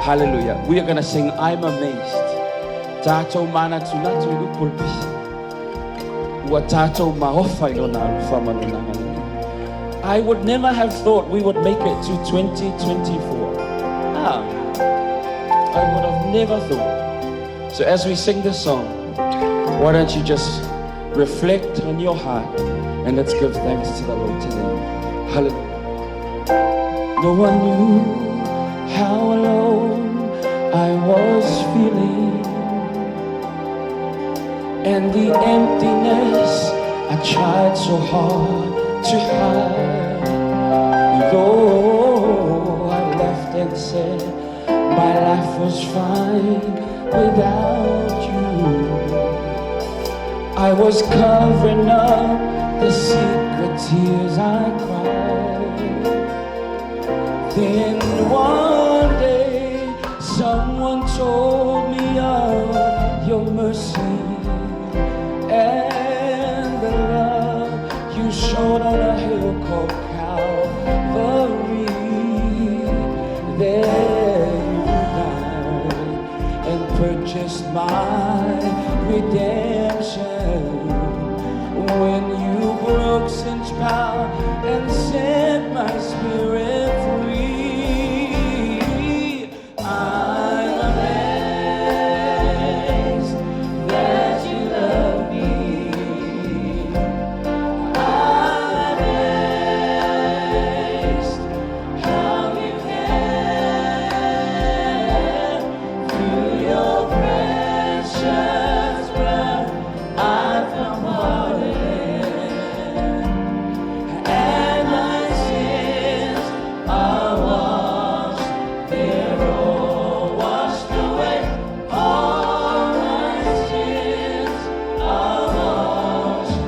Hallelujah. We are going to sing I'm Amazed. Tātou mānatunatu i upu o le pisi. Ua tātou maofa i lona alofa ma lona agalelei. I would never have thought we would make it to 2024. Ah, I would have never thought. So as we sing this song, why don't you just reflect on your heart and let's give thanks to the Lord today. Hallelujah. No one knew how alone I was feeling and the emptiness I tried so hard to hide. Though I left and said my life was fine without you, I was covering up the secret tears I cried. Then one day, someone told me of your mercy and the love you showed on a hill called Calvary. There you died and purchased my redemption when you broke sin's power and set my spirit free. I'm amazed that you love me. I'm amazed how you care. Through your precious blood, I found pardon, and my sins are washed. They're all washed away. All my sins are washed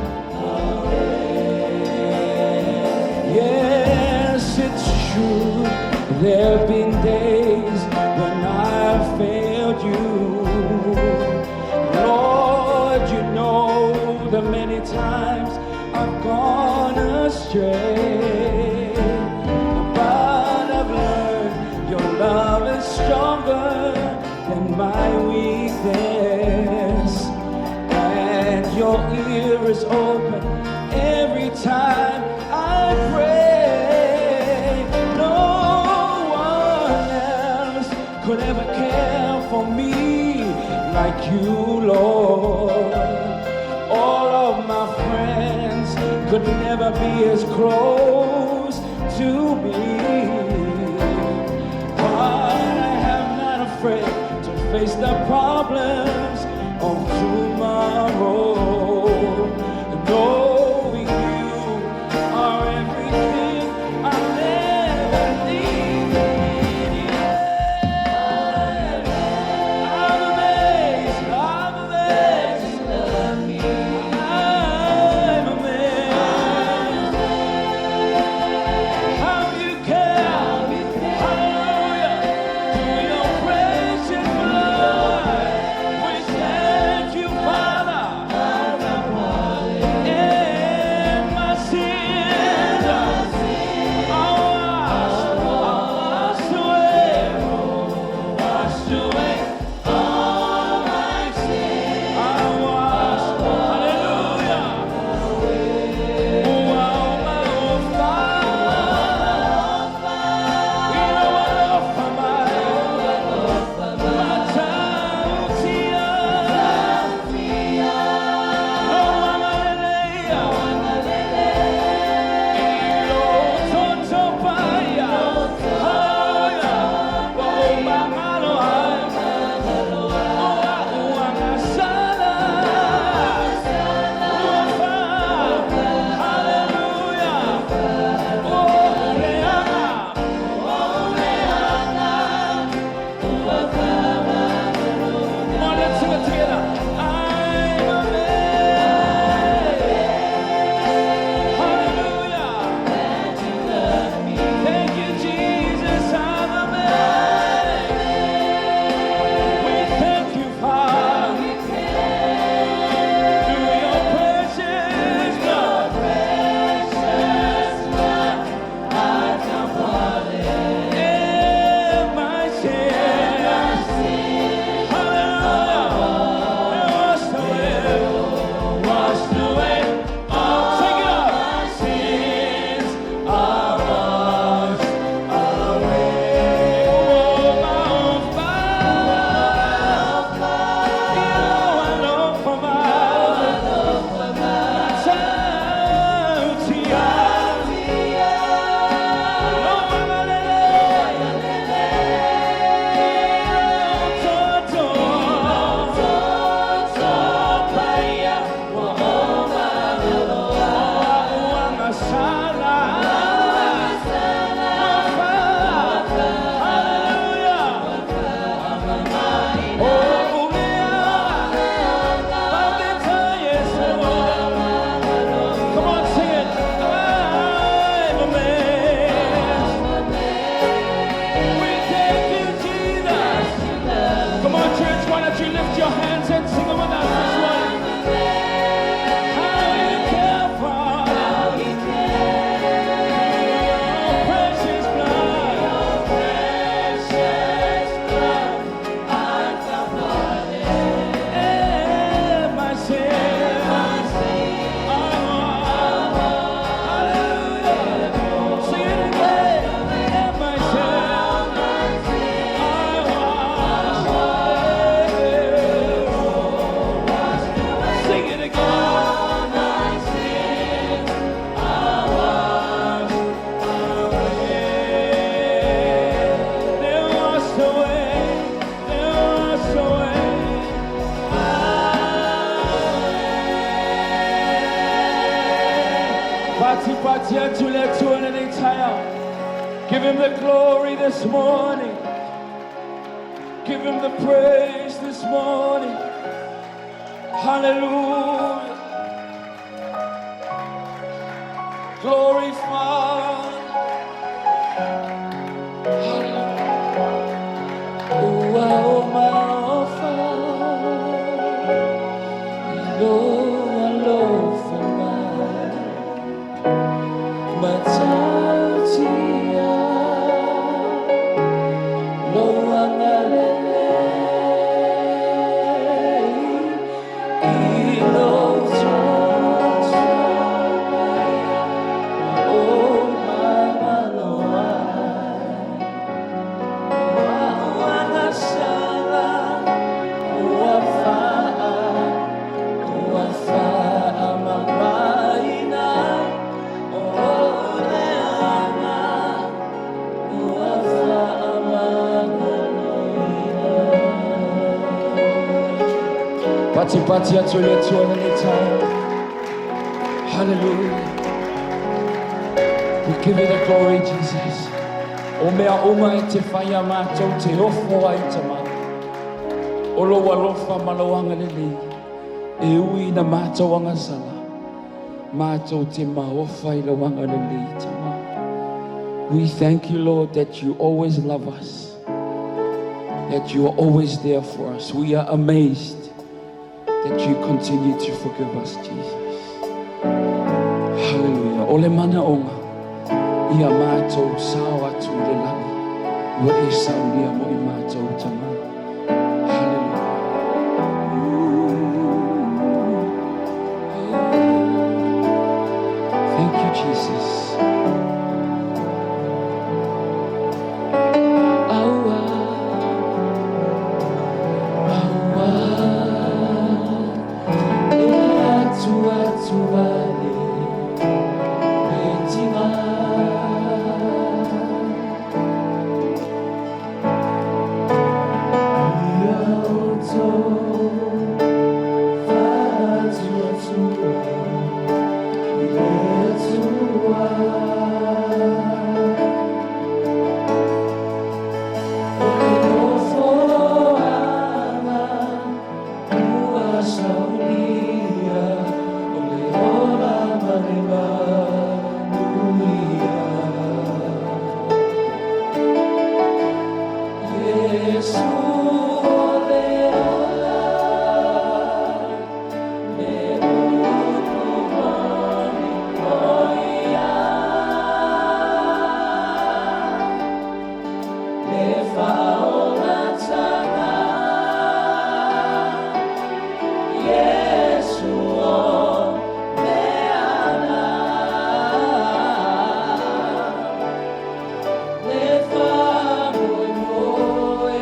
away. Yes, it's true. There have been days when I've failed you. Lord, you know the many times I've gone astray. But I've learned your love is stronger than my weakness. And your ear is open every time I pray. No one else could ever care for me like you, Lord. All of my friends could never be as close to me. But I am not afraid to face the problems of tomorrow, knowing you are everything I'll ever need. Yeah. I'm amazed, I'm amazed, I'm amazed. How you care, hallelujah, through your precious blood. We thank you, Father. taeao. Give him the glory this morning. Give him the praise this morning. Hallelujah. Glory, Father. Hallelujah. Ua o maofa i lou alofa mai matautia lou agalelei i lou toto o mamalo ai o a'u agasala ua faa ua faamamaina o ou leaga ua faamagaloina. Patipati atu i le Atua i lenei taeao. Hallelujah. We give you the glory, Jesus. O mea uma e te whaia mātou te ofo ai Tama. O lou alofa ma lou agalelei. E ui ina mātou agasala. Mātou te maofa i lou agalelei Tama. We thank you, Lord, that you always love us. That you are always there for us. We are amazed that you continue to forgive us, Jesus. Hallelujah. O le manaoga ia mātou sao atu i le lagi. Ua e saunia mo i mātou Tama. Hallelujah. Ooh. Thank you, Jesus. Aua, aua, e atu atu ale, e tinga. Ia outou faatuatua i le Atua. O le nofoaga ua saunia o le ola ma le manuia. Iesu o le ola me upu moni o ia. Le faaolataga Iesu o le ala le faamoemoe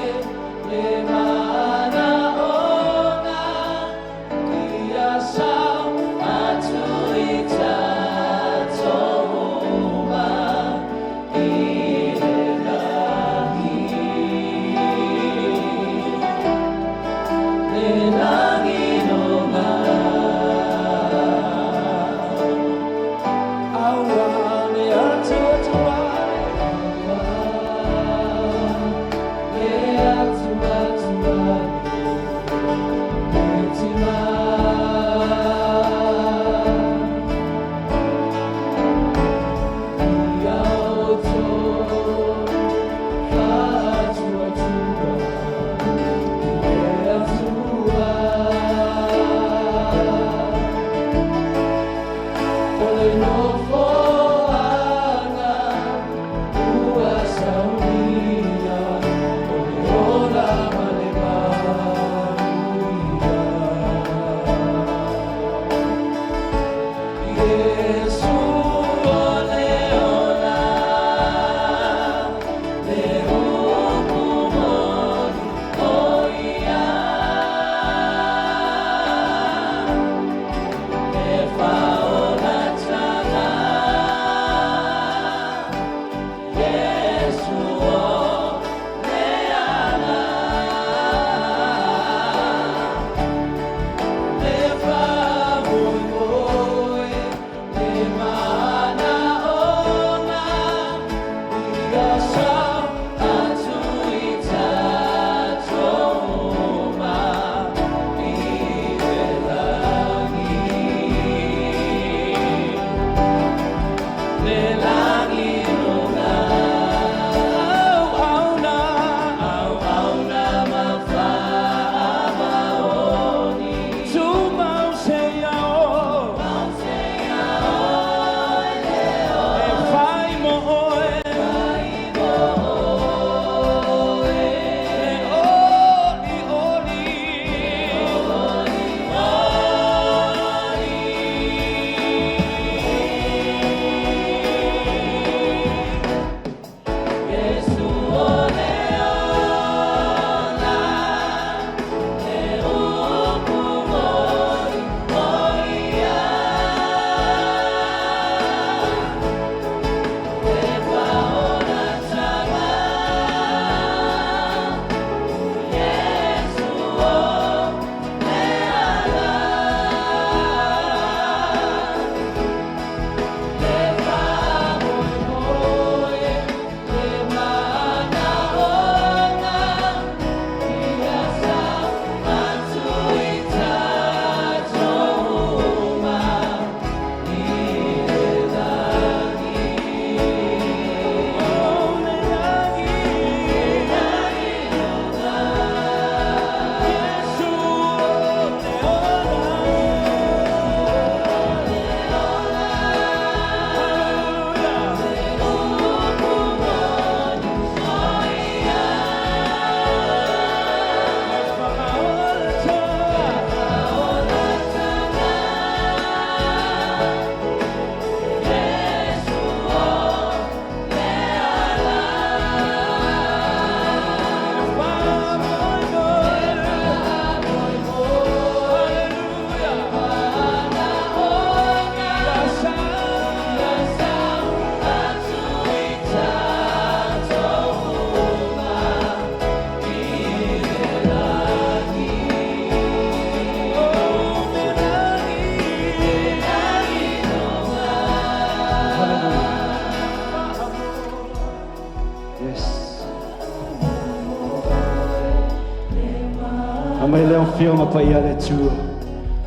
Aumai le Afioga Paia a le Atua,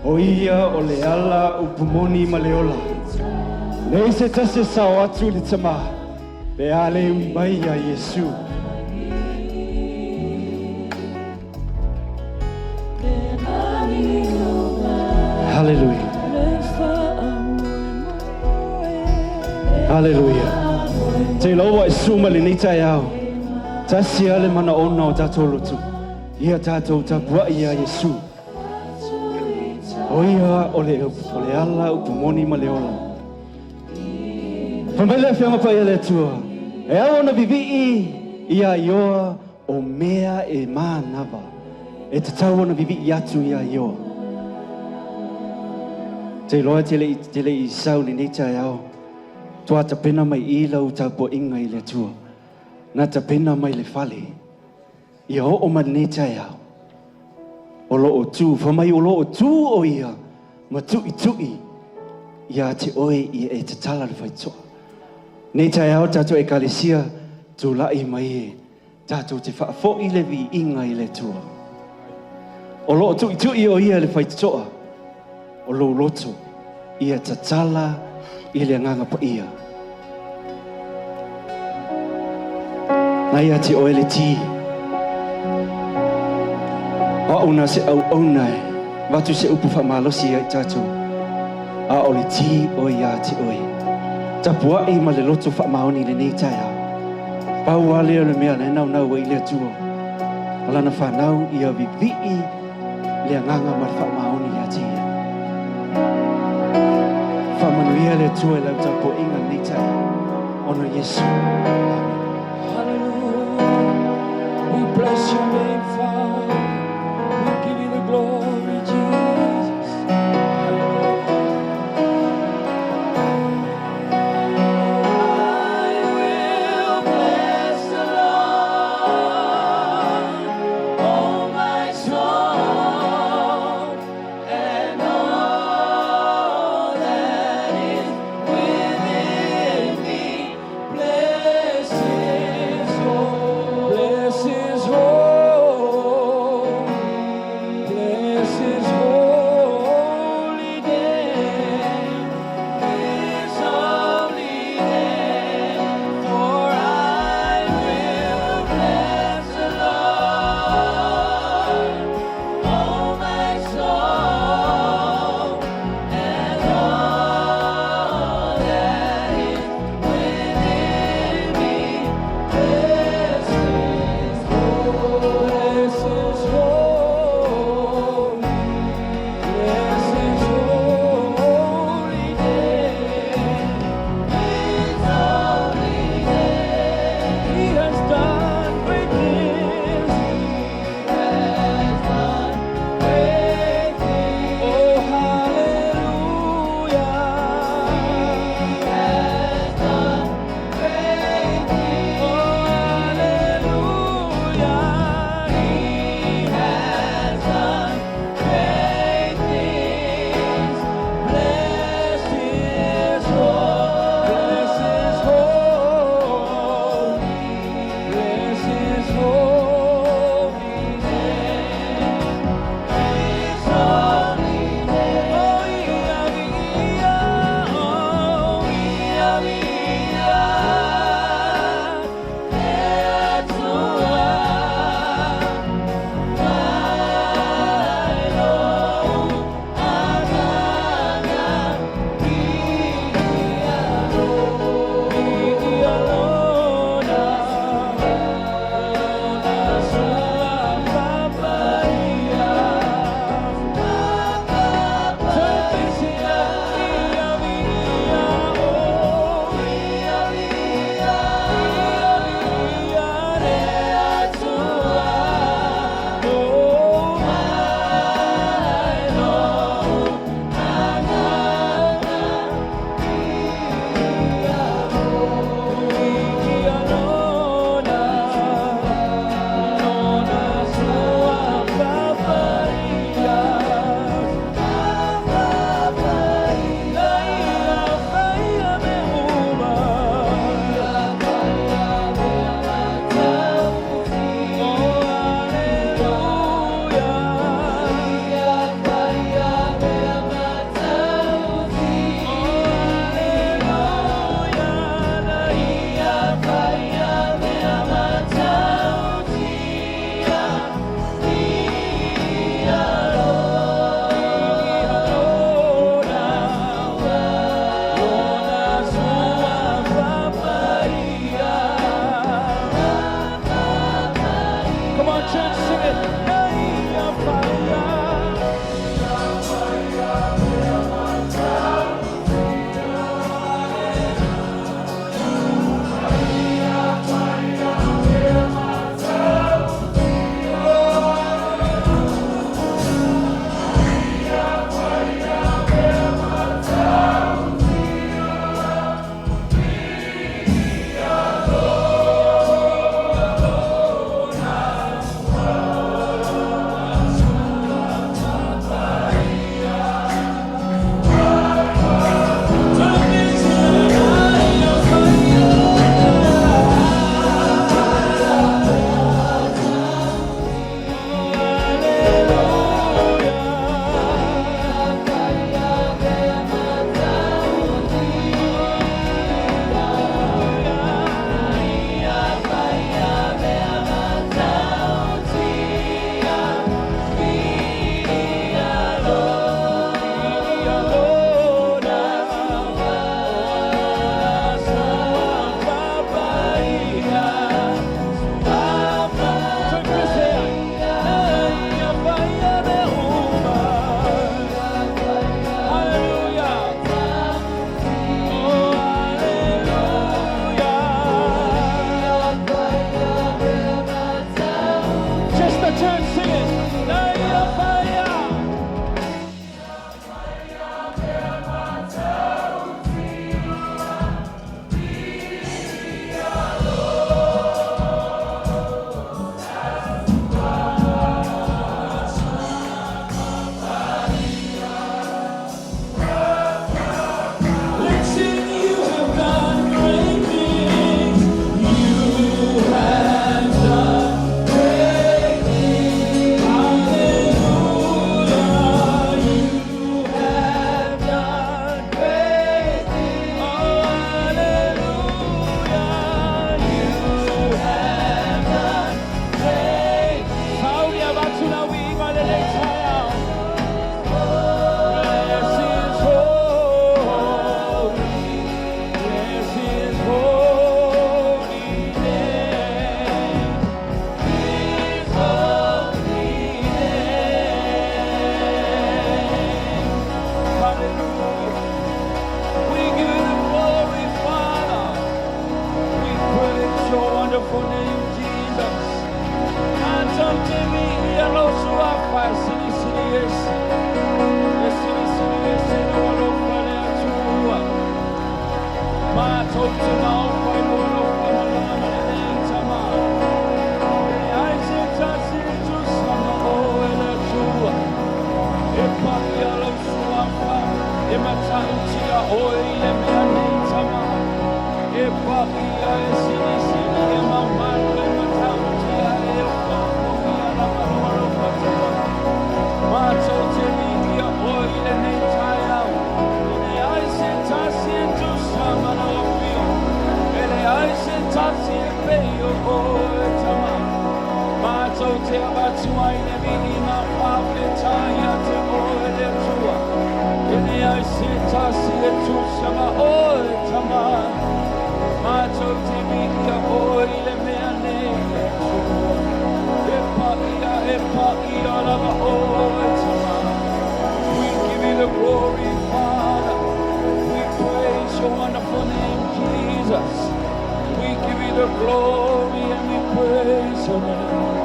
o Ia o le ala upu moni ma le ola. Leai se tasi e sao atu i le Tama, pe a le ui mai ia Iesu. Haleluia. Haleluia. Te iloa ua e susu mai lenei taeao. Tasi lava le manaoga o tatou loto, ia tatou tapuai ia Iesu. O ia o le, o le ala, upu moni ma le ola. Fai mai le Afioga Paia a le Atua, e ao ona vivii ia Ioa o mea e manava. E tatau ona vivii atu ia Ioa. Te iloa te le, te le i sau lenei taeao. Tua tapena mai i lau tapuaiga i le Atua. Na tapena mai le fale. Ia oo mai lenei taeao. O lo o tu, fai mai o lo o tu o ia ma tuitui ia te oe ia e tatala le faitotoa. Nei taeao tatou ekalesia, tulai mai e tatou te faafoi le viiga i le Atua. O lo o tuitui o ia le faitotoa o lou loto ia tatala i le agaga paia. Na ia te oe le tī. O au na se auauna e avatu se upu faamalosi ia i tatou, a o le tī o ia te oe. Tapuai ma le loto faamaoni i lenei taeao. Pau lava lea o le mea la e naunau ai le Atua ma Lana fanau ia vivii le agaga ma le faamaoni ia te Ia. Faamanuia le Atua i lau tapuaiga i lenei taeao. Ona Iesu. Amen. Hallelujah. We bless your name, Father. We give you the glory, Jesus. Hallelujah. I will bless the Lord, oh my soul, and all that is within me. Bless church, sing it. Fire. Just the church singing. Fire. Listen, you have done great things. You have done great things. Hallelujah. You have done great things. Oh, hallelujah. You have done great things. Bless his holy, bless his holy name, his holy name. Hallelujah. We give you the glory, Father. We praise your wonderful name, Jesus. And We give you the glory, Father. We praise your wonderful name, Jesus. We give you the glory and we praise your name.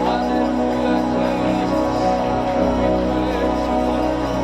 Hallelujah, Jesus. We praise your wonderful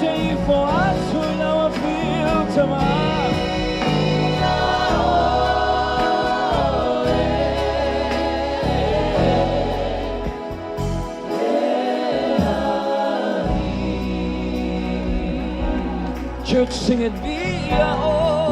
te ifo atu i lau afio tama. Church, sing it. Via all.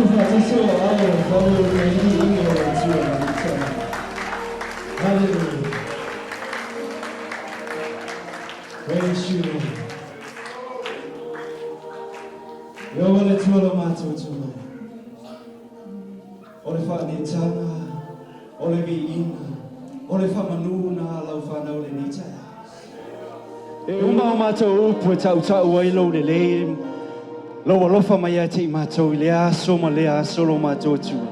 Tuufaatasi o aao e faauluuluina ai viiga o le Atua i lenei taeao. Hallelujah. Praise you, Lord. Ieova le Atua lo matou Tama e. O le faanetaga, o le viiga, o le faamanu na a lau fanau i lenei taeao. E uma o matou upu e tautau ai lou lelei, lou alofa mai ia te i matou i lea aso ma lea aso lo matou Atua.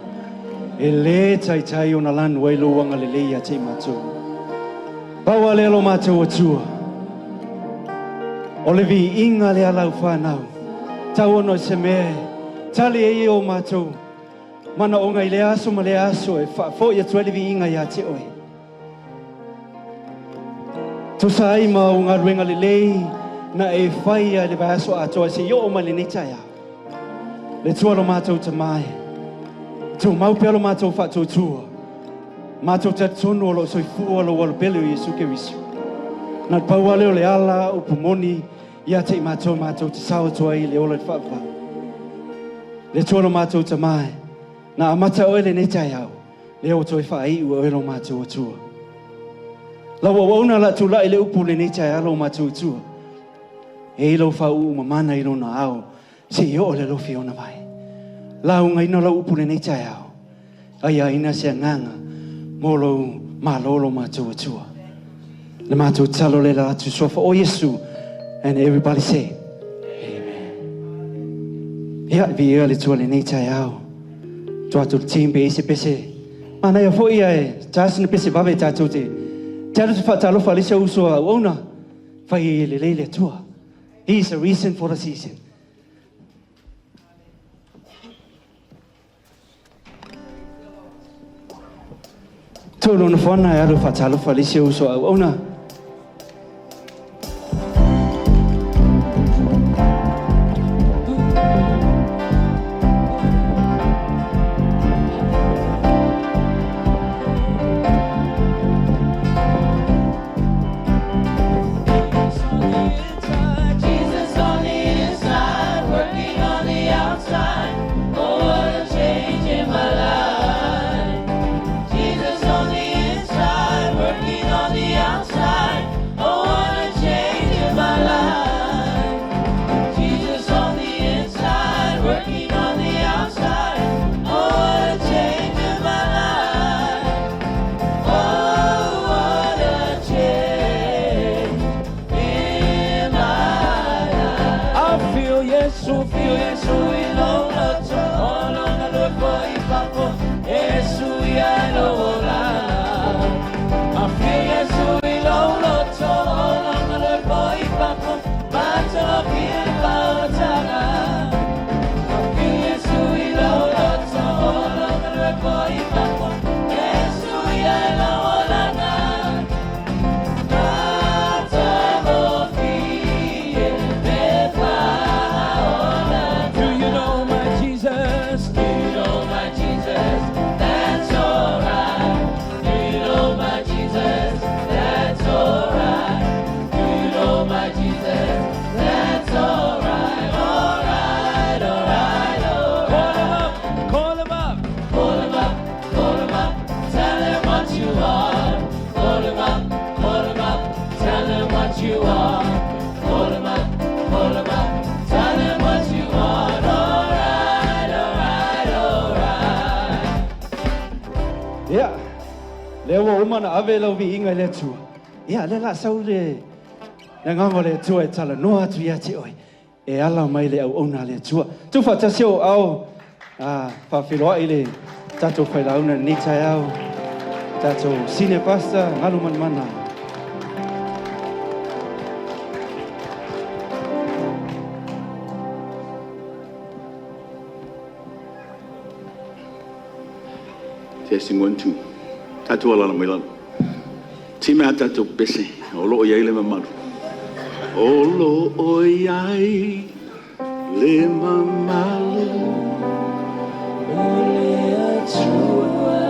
E lē taitai ona lanu ai lou agalelei ia te i matou. Pau lava lea lo matou Atua, o le viiga lea lau fanau, tau ona o se mea e tali ai o matou manaoga i lea aso ma lea aso e faafoi atu ai le viiga ia te oe. Tusa ai ma ou galuega lelei na e faia i le vaiaso atoa seia oo mai lenei taeao. Le Atua lo matou Tama e, tumau pea lo matou faatuatua, matou talitonu o lo o soifua lou Alo pele o Iesu Keriso. Na o le pau lava lea o le ala, upu moni, ia te i matou matou te sao atu ai i le ola i le faavavau. Le Atua lo matou Tama e, na amata oe lenei taeao, lea ua toe faaiu e oe lo matou Atua. Lau auauna o le a tulai le upu lenei taeao lo matou Atua. E i lau faauu mamana i lona ao, se i oo le alofi ona vae. Laugaina lau upu lenei taeao, aiaina se agaga mo lou malo lo matou Atua. Le matou tatalo le la atu suafa o Iesu. And everybody say, Amen. Ia, viia le Atua lenei taeao. Tua atu le team pe i se pese. Manaia foi ae ta sina pese vave tatou te. Te alu te faatalofa le se uso a auauna. Fai e lelei le Atua. He is the reason for the season. Tolu ona foana e alu faatalofa le se uso a auauna. Jesus on the inside, working on the outside. Oh, what a change in my life. Jesus on the inside, working on the outside. Oh, what a change in my life. Jesus on the inside, working on the outside. Oh, what a change in my life. Oh, what a change in my life. I feel Yesu, feel Yesu i lou loto, o lona lofo i fafo, Yesu ia e lou olaga. I feel Yesu i lou loto, o lona lofo i fafo, matagofie le faaolataga. I feel Yesu i lou loto, o lona lofo i fafo, Yesu ia e lou olaga. Matagofie le faaolaga. Do you know my Jesus? Do you know my Jesus? That's alright. Do you know my Jesus? That's alright. Do you know my Jesus? That's alright. Alright, alright, alright. Call him up, call him up. Call him up, call him up. Tell him what you are. Call him up, call him up. Tell him what you are. Call him up, call him up. Tell him what you want. Alright, alright, alright. Ia, lea ua uma ona ave lau viiga i le Atua. Ia, lea la sau le le agaga o le Atua e talanoa atu ia te oe. E ala mai le auauna a le Atua. Tuufaatasi ou aao a faafeiloai le tatou failauga i lenei taeao. Tatou senior pastor Galumalemana. Testing 1, 2. Tatou alala mai lalo. Ti mea tatou pese, o lo o i ai le mamalu. O lo o i ai le mamalu. O le Atua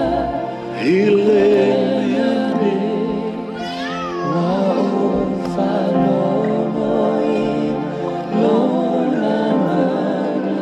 I le mea nei. Ua ou faalogo i lona mana.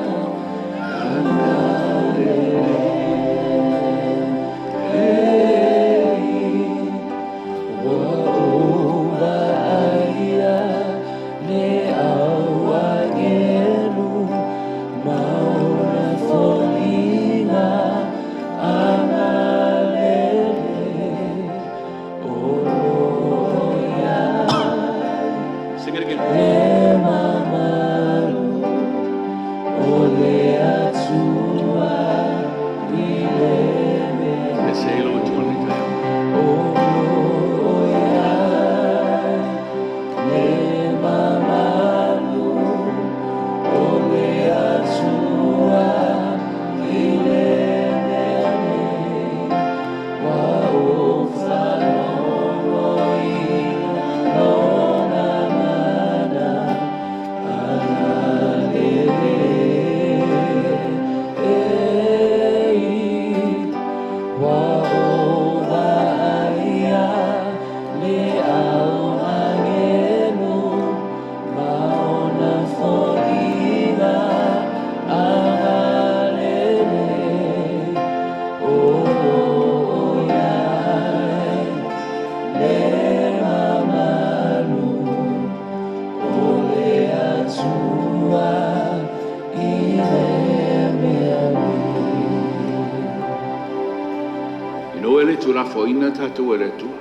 tuulafoaiina tatou e le Atua.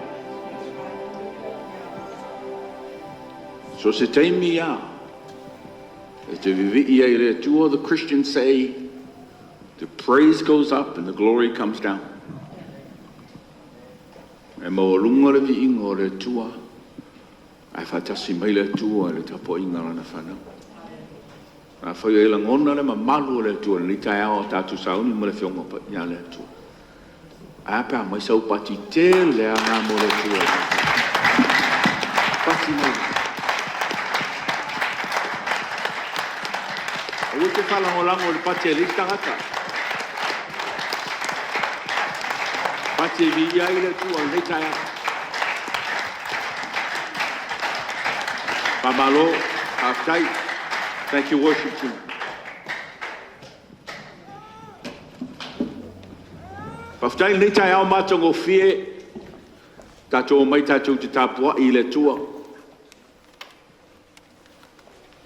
So se taimi lava e te vivii ai i le Atua, the Christians say, the praise goes up and the glory comes down. E maualuga le viiga o le Atua, ae faatasi mai le Atua i le tapuaiga a Lana fanau. Afai e lagona le mamalu o le Atua i lenei taeao a tatou sauni ma le Afioga Paia a le Atua, ae a pe a aumai sau pati tele lava na mo le Atua. Pati mai. Aua e te faalagolago i le pati a le isi tagata. Pati e viia ai le Atua i lenei taeao. Faamalo, faafetai. Thank you, worship team. Faafetai i lenei taeao matagofie, tatou omai tatou te tapuai i le Atua.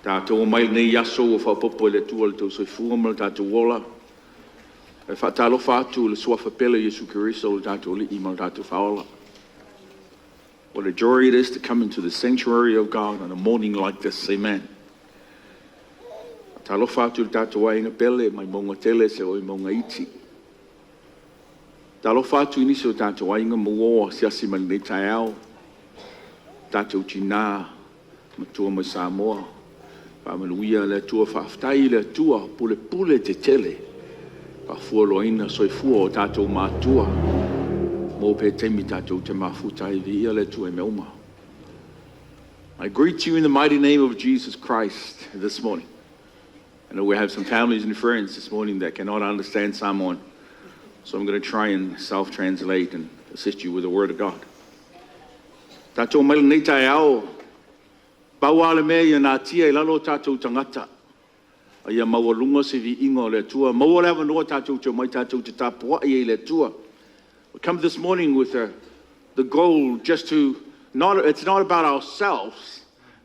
Tatou omai i lenei aso ua faaopoopo e le Atua i le tou soifua ma le tatou ola. E faatalofa atu i le Suafa pele Iesu Keriso o le tatou Alii ma le tatou Faaola. What a joy it is to come into the sanctuary of God on a morning like this. Amen. Talofa atu i le tatou aiga pele mai mauga tele seia oo i mauga iti. Talofa atu i nisi o tatou aiga ma uo asiasi mai lenei taeao. Tatou tinā matua mai Samoa. Faamanuia le Atua, faafetai i le Atua, pulepule tetele. Faafualoaina soifua o tatou matua. Maua pea taimi tatou te mafuta ai, viia le Atua i mea uma. I greet you in the mighty name of Jesus Christ this morning. I know we have some families and friends this morning that cannot understand Samoan, so I'm going to try and self-translate and assist you with the Word of God. Tatou mai lenei taeao, pau lava le mea ia natia i lalo o tatou tagata, a ia maualuga se viiga o le Atua. Maua le avanoa tatou te omai tatou te tapuai ai i le Atua. We come this morning with the goal just to, not, it's not about ourselves,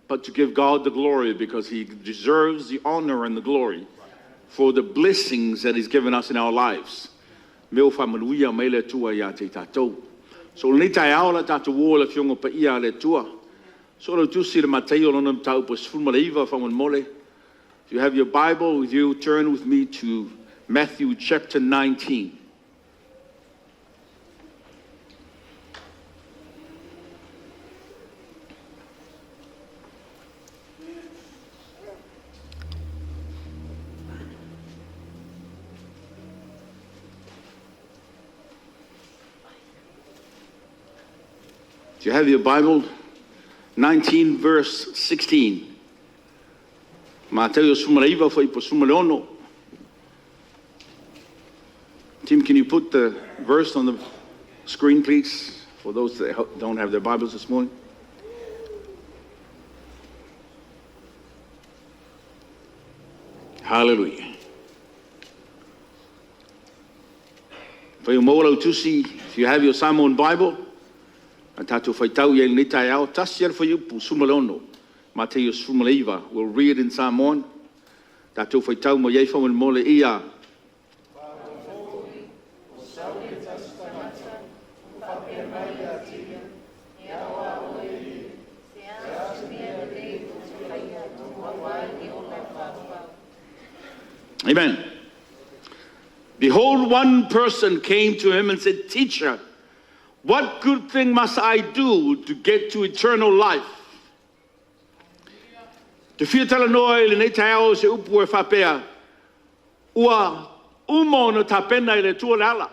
but to give God the glory because He deserves the honor and the glory for the blessings that He's given us in our lives. Mea ua faamanuia mai le Atua ia te i tatou. So lenei taeao la tatou o i le Afioga Paia a le Atua. So lau tusi i le Mataio lona mataupu e 19 faamolemole. If you have your Bible with you, turn with me to Matthew chapter 19. Do you have your Bible? 19 verse 16. Mataio 19 fuaiupu 16. Tim, can you put the verse on the screen, please, for those that don't have their Bibles this morning? Hallelujah. Afai ua maua lau tusi, if you have your Samoan Bible, a tatou faitau i ai lenei taeao, tasi le fuaiupu 16, Mataio 19, we'll read in Samoan. Tatou faitau ma iai faamolemole ia. Amen. Behold, one person came to him and said, Teacher, what good thing must I do to get to eternal life? Te fia talanoa i lenei taeao se upu e faapea, ua uma ona tapena e le Atua le ala.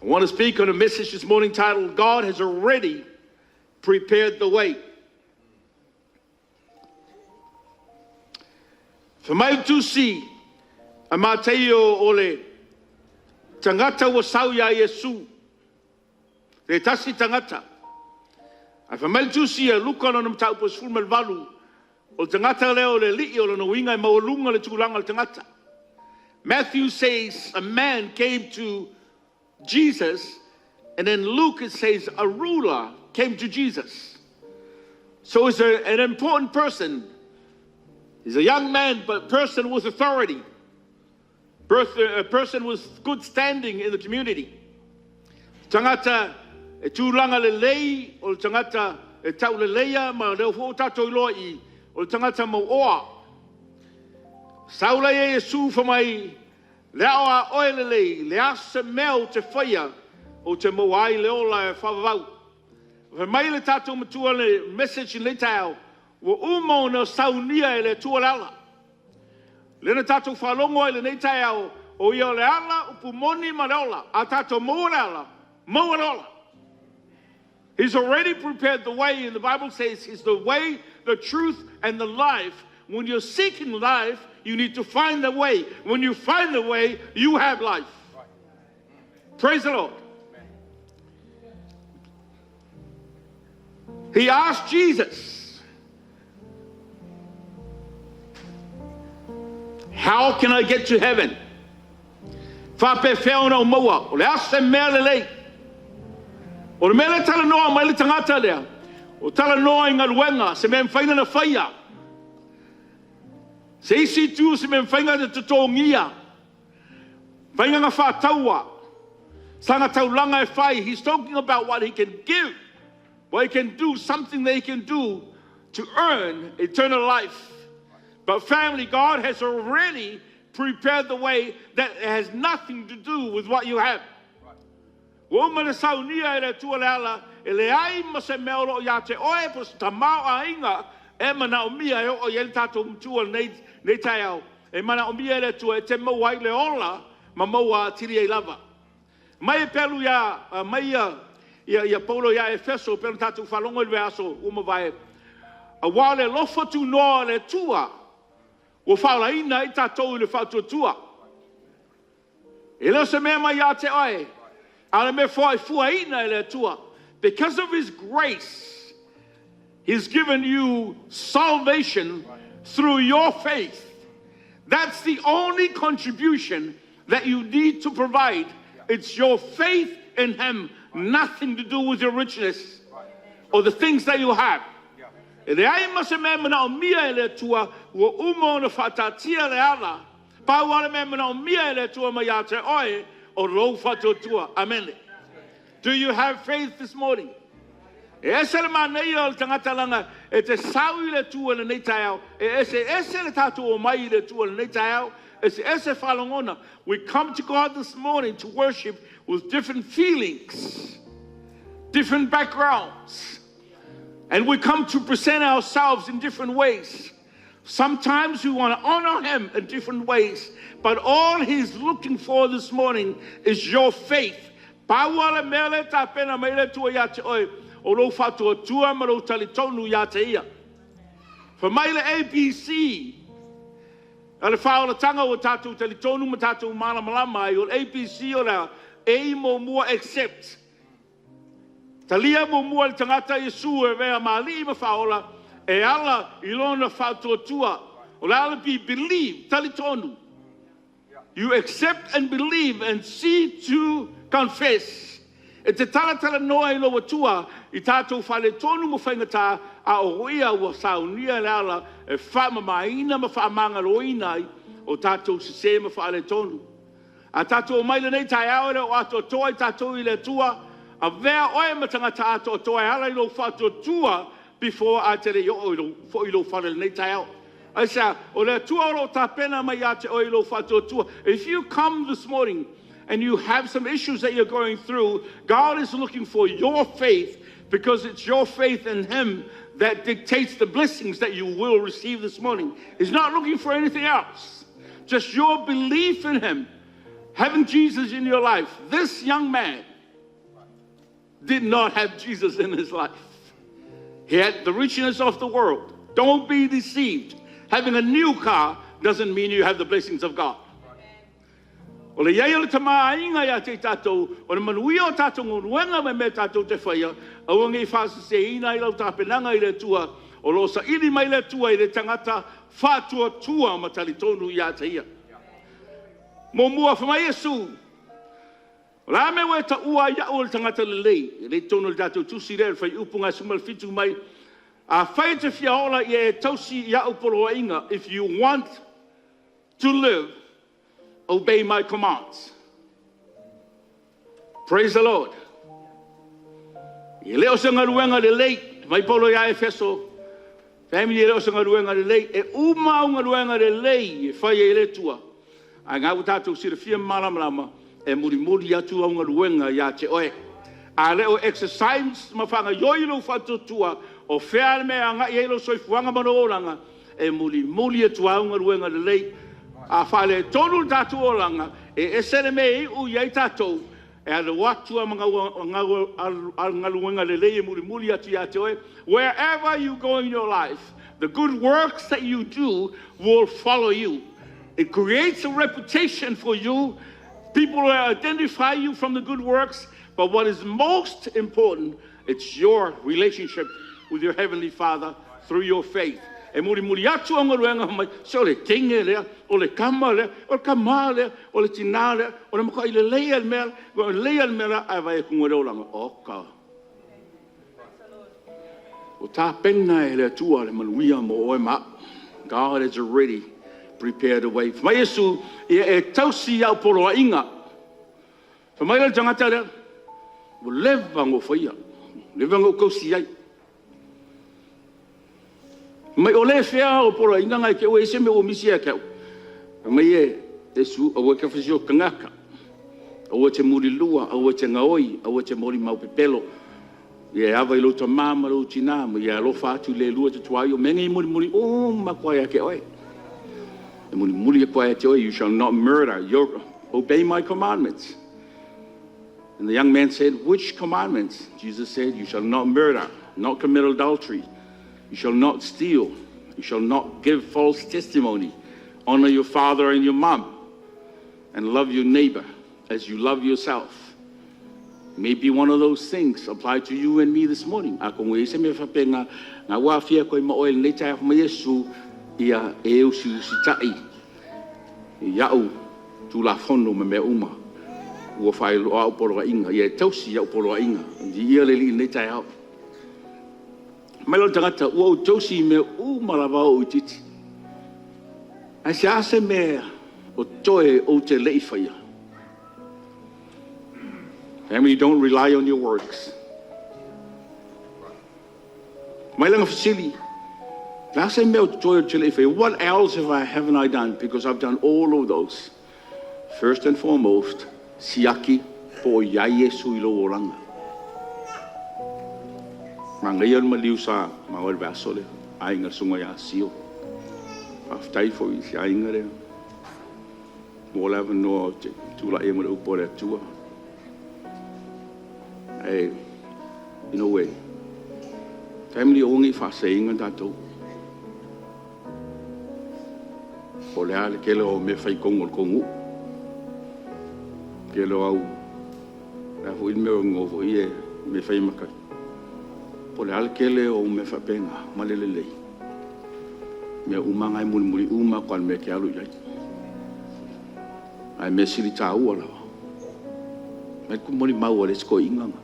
I want to speak on a message this morning titled, God Has Already Prepared the Way. Fai mai le tusi a Mataio o le tagata ua sau iā Iesu, le tasi tagata. Ae fai mai le tusi a Luka lona mataupu e 18, o le tagata lea o le alii o lona uiga e maualuga le tulaga o le tagata. Matthew says a man came to Jesus, and then Luke it says a ruler came to Jesus. So it's an important person. He's a young man, but person with authority. A person with good standing in the community. Tagata e tulaga lelei, o le tagata e tauleleia ma o lea foi ua tatou iloa i i, o le tagata mauoa. Sau lea i Iesu fai mai, le a oe a oe lelei, o le a se mea ou te faia ou te maua ai le ola e faavavau? Fai mai le tatou Matua i le message i lenei taeao, ua uma ona saunia e le Atua le ala. Lea na tatou faalogo ai i lenei taeao, o Ia o le ala, upu moni ma le ola. A tatou maua le ala, maua le ola. He's already prepared the way, and the Bible says He's the way, the truth, and the life. When you're seeking life, you need to find the way. When you find the way, you have life. Praise the Lord. He asked Jesus, How can I get to heaven? Faapefea ona ou maua? O le a se mea lelei? O le mea lea e talanoa mai le tagata lea, o talanoa i galuega, se mea e mafai ona faia. Se isi itu o se mea e mafai ona totogia, faiga faataua, saga taulaga e fai. He's talking about what he can give, what he can do, something that he can do to earn eternal life. But family, God has already prepared the way that has nothing to do with what you have. Ua uma ona saunia e le Atua le ala, e leai ma se mea o lo o ia te oe po o se tamaoaiga e manaomia e oo i ai le tatou Matua i lenei taeao, e manaomia e le Atua e te maua ai le ola ma maua atili ai lava. Mai e pelu ia, mai ia Paulo ia Efeso, pei ona tatou faalogo i le vaiaso ua mavae, aua o le alofa tunoa o le Atua ua faaolaina ai tatou i le faatuatua. E le o se mea mai ia te oe, a o le mea foai fuaina e le Atua. Because of His grace, He's given you salvation through your faith. That's the only contribution that you need to provide. It's your faith in Him, nothing to do with your richness or the things that you have. E leai ma se mea e manaomia e le Atua, ua uma ona faataatia le ala. Pau lava le mea e manaomia e le Atua mai ia te oe, o lou faatuatua. Amene. Do you have faith this morning? E ese le manaia o le tagata leaga e te sau i le Atua i lenei taeao, e eseese le tatou omai i le Atua i lenei taeao, eseese faalogona. We come to God this morning to worship with different feelings, different backgrounds, and we come to present ourselves in different ways. Sometimes we want to honor Him in different ways, but all He's looking for this morning is your faith. Pau lava le mea lea e tapena mai le Atua ia te oe, o lou faatuatua ma lou talitonu ia te Ia. Fai mai le ABC a le faaolataga ua tatou talitonu ma tatou malamalama ai, o le ABC o le A muamua accept. Talia muamua e le tagata Iesu e avea ma Alii ma Faaola e ala i lona faatuatua. O le a le B, believe, talitonu. You accept and believe and see to confess. E te talatalanoa i lou Atua i tatou faaletonu ma faigata, a o Ia ua saunia le ala e faamamaina ma faamagaloina ai o tatou sese ma faaletonu. A tatou omai i lenei taeao e le o atoatoa i tatou i le Atua, avea oe ma tagata atoatoa e ala i lou faatuatua before ae te le i oo foi i lou fale i lenei taeao. Aisea? O le Atua o lo o tapena mai ia te oe i lou faatuatua. If you come this morning and you have some issues that you're going through, God is looking for your faith because it's your faith in Him that dictates the blessings that you will receive this morning. He's not looking for anything else. Just your belief in Him, having Jesus in your life. This young man did not have Jesus in his life. He had the richness of the world. Don't be deceived. Having a new car doesn't mean you have the blessings of God. O le i ai o le tamaaiga ia te i tatou, o le manuia o tatou galuega ma mea tatou te faia, aua ne i faaseseina ai lau tapenaga i le Atua, o lo o saili mai le Atua i le tagata faatuatua ma talitonu ia te Ia. Muamua, fai mai Iesu, O le a le mea ua e taua ai au o le tagata lelei? E le i totonu o le tatou tusi lea, le Fuaiupu 17 mai, Afai e te fia ola, ia e tausi i au poloaiga. If you want to live, Obey my commands. Praise the Lord. E le o se galuega lelei, mai Paulo ia Efeso, family e le o se galuega lelei, e uma au galuega lelei e fai ai e le Atua, ae na ua tatou silafia ma malamalama, e mulimuli atu au galuega ia te oe. A le o exercise ma faagaoioi lou faatuatua, o fea le mea e agai i ai lou soifuaga ma lou olaga, e mulimuli atu lava au galuega lelei. A faaletonu le tatou olaga, e ese le mea e iu i ai tatou, e alu atu lava ma galuega lelei e mulimuli atu ia te oe. Wherever you go in your life, the good works that you do will follow you. It creates a reputation for you. People will identify you from the good works. But what is most important, it's your relationship with your Heavenly Father through your faith. E mulimuli atu au galuega mai, se o le teine lea, o le tama lea, o le tama lea, o le tina lea, o le matuai lelei lava i le mea lea, lelei lava i le mea la, ae vaai atu i le olaga, oka. Ua tapena e le Atua le manuia mo oe ma au. God has already prepared a way. Fai mai Iesu, ia e tausi i au poloaiga. Fai mai la le tagata lea, ua leva ona ou faia, ua leva ona ou tausi ai. Fai mai, o le fea au poloaiga na i te i ua i ai se mea ua misi ia te au? Fai mai Iesu, aua e te fasioti tagata, aua e te mulilua, aua e te gaoi, aua e te molimau pepelo. Ia e ava i lou tama ma lou tina, ma ia e alofa atu i le lua te tuaoi. O mea nei e mulimuli uma atu lava ia te oe. E mulimuli atu lava ia te oe. You shall not murder. You obey my commandments. And the young man said, Which commandments? Jesus said, You shall not murder, not commit adultery, you shall not steal, you shall not give false testimony, honor your father and your mom, and love your neighbor as you love yourself. Maybe one of those things apply to you and me this morning. Atonu e i ai se mea faapena, na ua aafia atu ai ma oe i lenei taeao, fai mai Iesu, ia e usiusitai i au Tulafono ma mea uma ua faailoa au poloaiga, ia e tausi i au poloaiga. Viia le Alii i lenei taeao. Fai mai la o le tagata, ua ou tausi i mea uma lava a ou itiiti. Ae se a se mea o totoe ou te le i faia? Family, don't rely on your works. Mai lana fesili, le a se mea o totoe ou te le i faia? What else have I, haven't I done? Because I've done all of those. First and foremost, siaki po o i ai Iesu i lou olaga. Manaia le maliu sa maua i le vaiaso lea, aiga le susuga ia Sio. Faafetai foi i se aiga lea mo le avanoa ou te tulai ai ma le upu a le Atua. Ae, in a way, family aua ne i faaseseina tatou. Po o le a le tele o mea fai i totonu o le tou nuu. Tele o au, le a foi le mea o igoa foi ia mea e fai ai ma tai. Po o le a le tele o mea faapena ma le lelei. Mea uma lava na e mulimuli uma atu lava i le mea e te alu i ai. Ae mea sili taua lava, mai le molimau a le isi toeaina lena.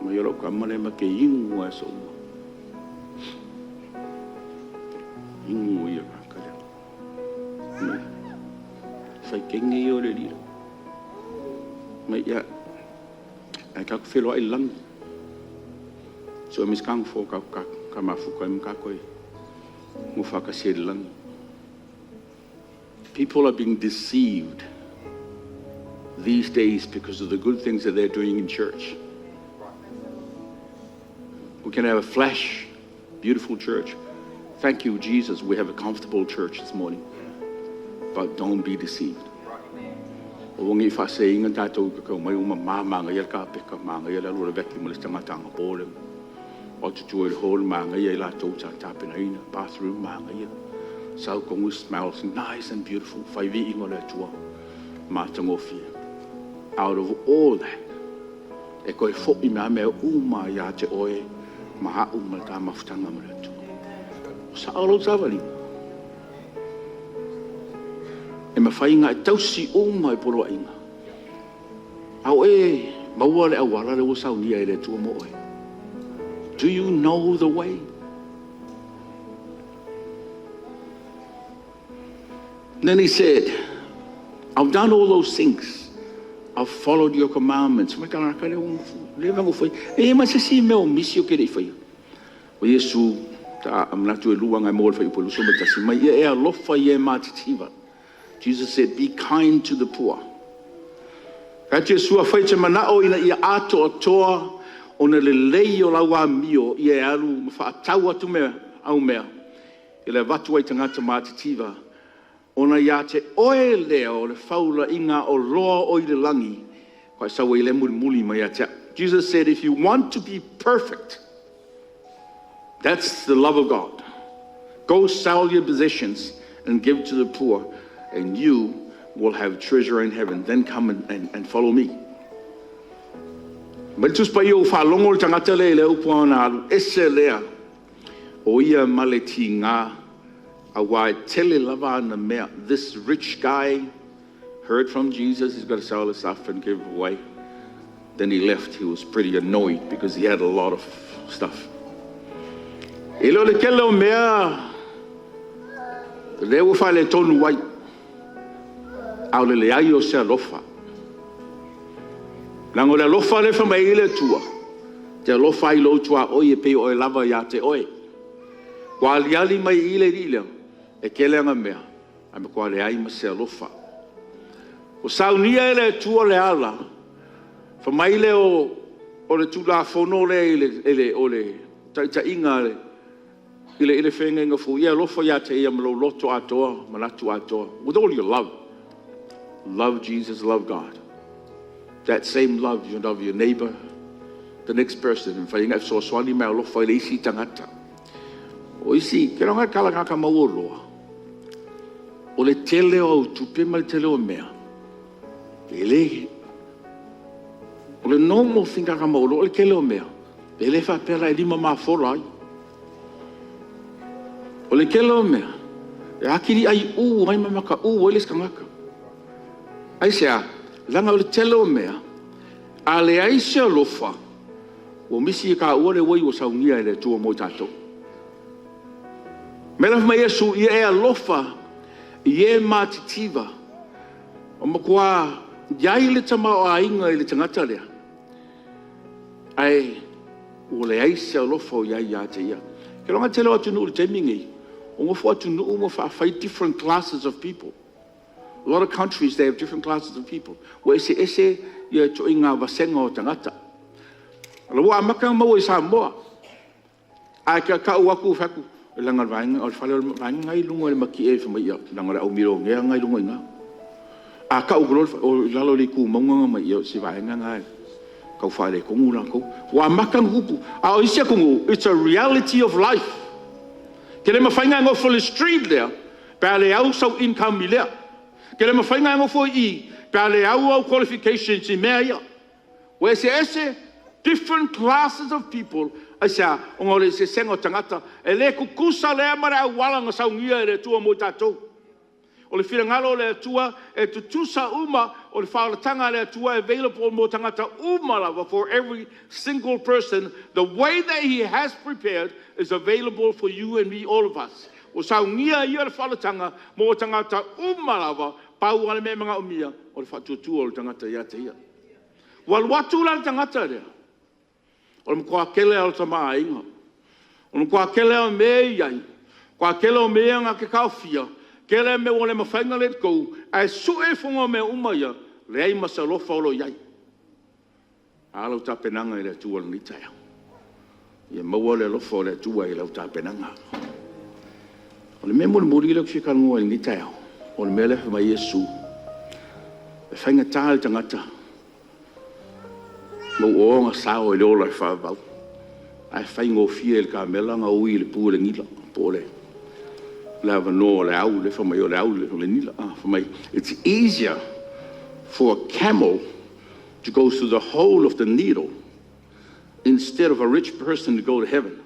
Mai o lau tama lea ma te inu lava i aso uma. Inu ia tagata lea. Mai, fai teine ia o le alii. Mai ia, ae tatou feiloai i le lagi. So e mis kang fo ka ka ka mafuta ai ma tatou e nofo faatasi ai i le lagi. People are being deceived these days because of the good things that they're doing in church. We can have a flash, beautiful church. Thank you, Jesus. We have a comfortable church this morning. But don't be deceived. Aua ne i faaseseina tatou i te tau mai uma ma manaia le kapeta, manaia le alu o le vacuum a le isi tagata anapo lea. O atu tua i le hall, manaia i latou sa tapenaina, bathroom, manaia. Sau tonu smells nice and beautiful, fai viiga o le Atua, matagofie. Out of all that, e toe foi mai lava mea uma ia te oe ma au ma le ta mafutaga ma le Atua. O sao lau savaliga? E mafai ona e tausi uma i poloaiga, a o e maua le auala lea ua saunia e le Atua mo oe. Do you know the way? Then he said, I've done all those things. I've followed your commandments. Mai kalaka le le vango foi. E ma se si mea o misi o ke le whaia. O Iesu, ta manatu e lua ngai mo le whai upu ma tasi mai ia e alofa i e mātitiva. Jesus said, be kind to the poor. Ka te sua whai te manao ina ia ato atoa o na le lei o lau amio ia e alu ma whaatau atu mea au mea. I le avatu ai tagata matitiva, ona iā te oe lea o le faulaiga o loa o i le lagi, faatoa e sau ai lea mulimuli mai ia te au. Jesus said, if you want to be perfect, that's the love of God. Go sell your possessions and give to the poor, and you will have treasure in heaven. Then come and follow me. Mai le Tusi Paia ua faalogo le tagata lea i lea upu a ona alu ese lea o ia ma le tiga aua e tele lava ana mea. This rich guy heard from Jesus, he's got to sell his stuff and give away. Then he left. He was pretty annoyed because he had a lot of stuff. E le o le tele o mea lea ua faaletonu ai, a o le leai o se alofa. Leaga o le alofa lea e fai mai ai le Atua, e te alofa ai i lou tuaoi e pei o oe lava ia te oe. Ua aliali mai i i le alii lea, e tele ana mea, ae matua leai ma se alofa. Ua saunia e le Atua le ala, fai mai lea o le Tulafono lea i le, o le taitaiga i le feagaiga fou, ia e alofa ia te ia ma lou loto atoa, manatu atoa, with all your love. Love Jesus, love God. That same love, you love your neighbor, the next person. E mafai ona e fesoasoani ma e alofa i le isi tagata. O isi, ke loga kala ka maua loa. O le tele o au tupe ma le tele o mea, e le, o le normal thing ka maua loa o le tele o mea, e le faapea la e lima mafola ai. O le tele o mea, e atili aiū ai ma makaū ai le isi tagata. Aisea? Leaga o le tele o mea, a leai se alofa, ua misi e taua le uai ua saunia e le Atua mo i tatou. Mea la fai mai Iesu, ia e alofa i e matitiva. Ua matua i ai le tamaoaiga i le tagata lea, ae ua leai se alofa o i ai ia te ia. Ke iloa tele o atunuu i le taimi lenei, ua nofo atunuu ma faafai different classes of people. A lot of countries, they have different classes of people. Ua eseese ia ituaiga vasega o tagata. O la ua amata ona maua i Samoa. Ae tau atu fai atu, leaga o le vaega, o le fale o le vaega lena e i luga i le matie fai mai, ia, leaga o le au milionea na i luga i ina. A tau atu loa o i lalo o le itu mauga na mai, ia o si vaega lena e tau faaletonu latou. Ua amata ona tupu. A o isi atunuu, it's a reality of life. E le mafai ona e nofo i le street lea pe a le au sau income i lea. E le mafai ona e nofo i i pe a le au au qualifications i mea ia. Ua eseese different classes of people. Aisea? Ona o le eseesega o tagata. E le tutusa lea ma le auala na saunia e le Atua mo i tatou. O le finagalo o le Atua e tutusa uma, o le faaolataga a le Atua e available mo tagata uma lava, for every single person. The way that He has prepared is available for you and me, all of us. Ua saunia e ia le faaolataga mo tagata uma lava, pau lava le mea e manaomia, o le faatuatua o le tagata ia te ia. Ua alu atu la le tagata lea, o le matua tele lava o le tamaoaiga, o le matua tele lava o mea e i ai, matua tele o mea na te taofia, tele mea ua le mafai ona let go, ae sue ifoga o mea uma ia, leai ma se alofa o lo o i ai. A lau tapenaga i le Atua i lenei taeao? Ia maua le alofa o le Atua i lau tapenaga. O le mea mulimuli lea ou te fia talanoa ai i lenei taeao, o le mea lea fai mai Iesu, e faigata le tagata ma ua ona sao i le ola e faavavau, ae faigofie i le kamela ona ui i le pu o le nila, po o le avanoa o le au, lea fai mai o le au o le nila. Fai mai, it's easier for a camel to go through the hole of the needle instead of a rich person to go to heaven.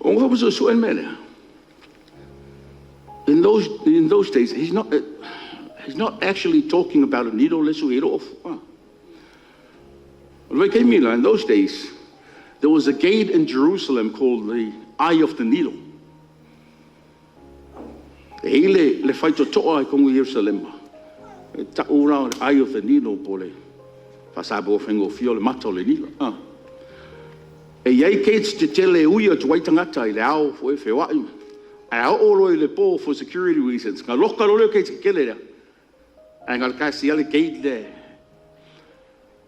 O ngā whakasuesue le mea lea. In those days, he's not actually talking about a needle le sui off. In those days, there was a gate in Jerusalem called the Eye of the Needle. E i ai le faitotoa i totonu o Ierusalema, e tau la o le Eye of the Needle po o le faa-Samoa faigofie o le mata o le nila. E i ai gates tetele e ui atu ai tagata i le ao foi e feoai, ae a oo loa i le po for security reasons, ona loka loa lea o gates tetele ia, ae na o le tasi lava le gate lea,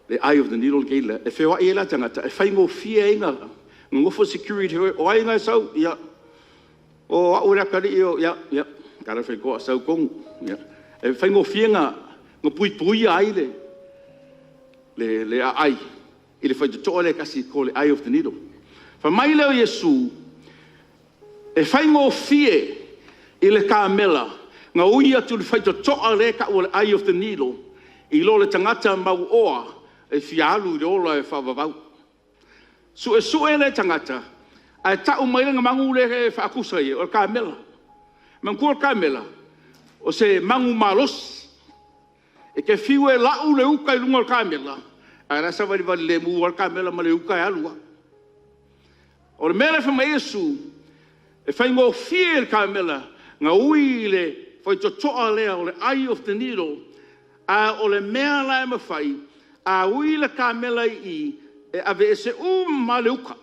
le Eye of the Needle le gate lea, e feoai ai la tagata e faigofie ai ona nonofo security, o ai na e sau? Ia, o au le atalii o… ia, tala le faitotoa sau i totonu. E faigofie ona puipuia ai le aai i le faitotoa lea e tasi o le eye of the needle. Fai mai lea o Iesu, e faigofie i le kamela ona ui atu i le faitotoa lea e tau o le eye of the needle i lo le tagata mauoa e fia alu i le ola e faavavau. Suesue le tagata ae tau mai lana manu lea e faatusa i ai o le kamela. Manatua o le kamela, o se manumalosi. E te fiu e lau le uta i luga o le kamela, a o la e savalivali lemu lava le kamela ma le uta e alu lava. O le mea lea e fai mai ai Iesu, e faigofie i le kamela ona ui i le faitotoa lea o le eye of the needle, a o le mea la e mafai, a ui le kamela i i, e aveese uma lava le uta,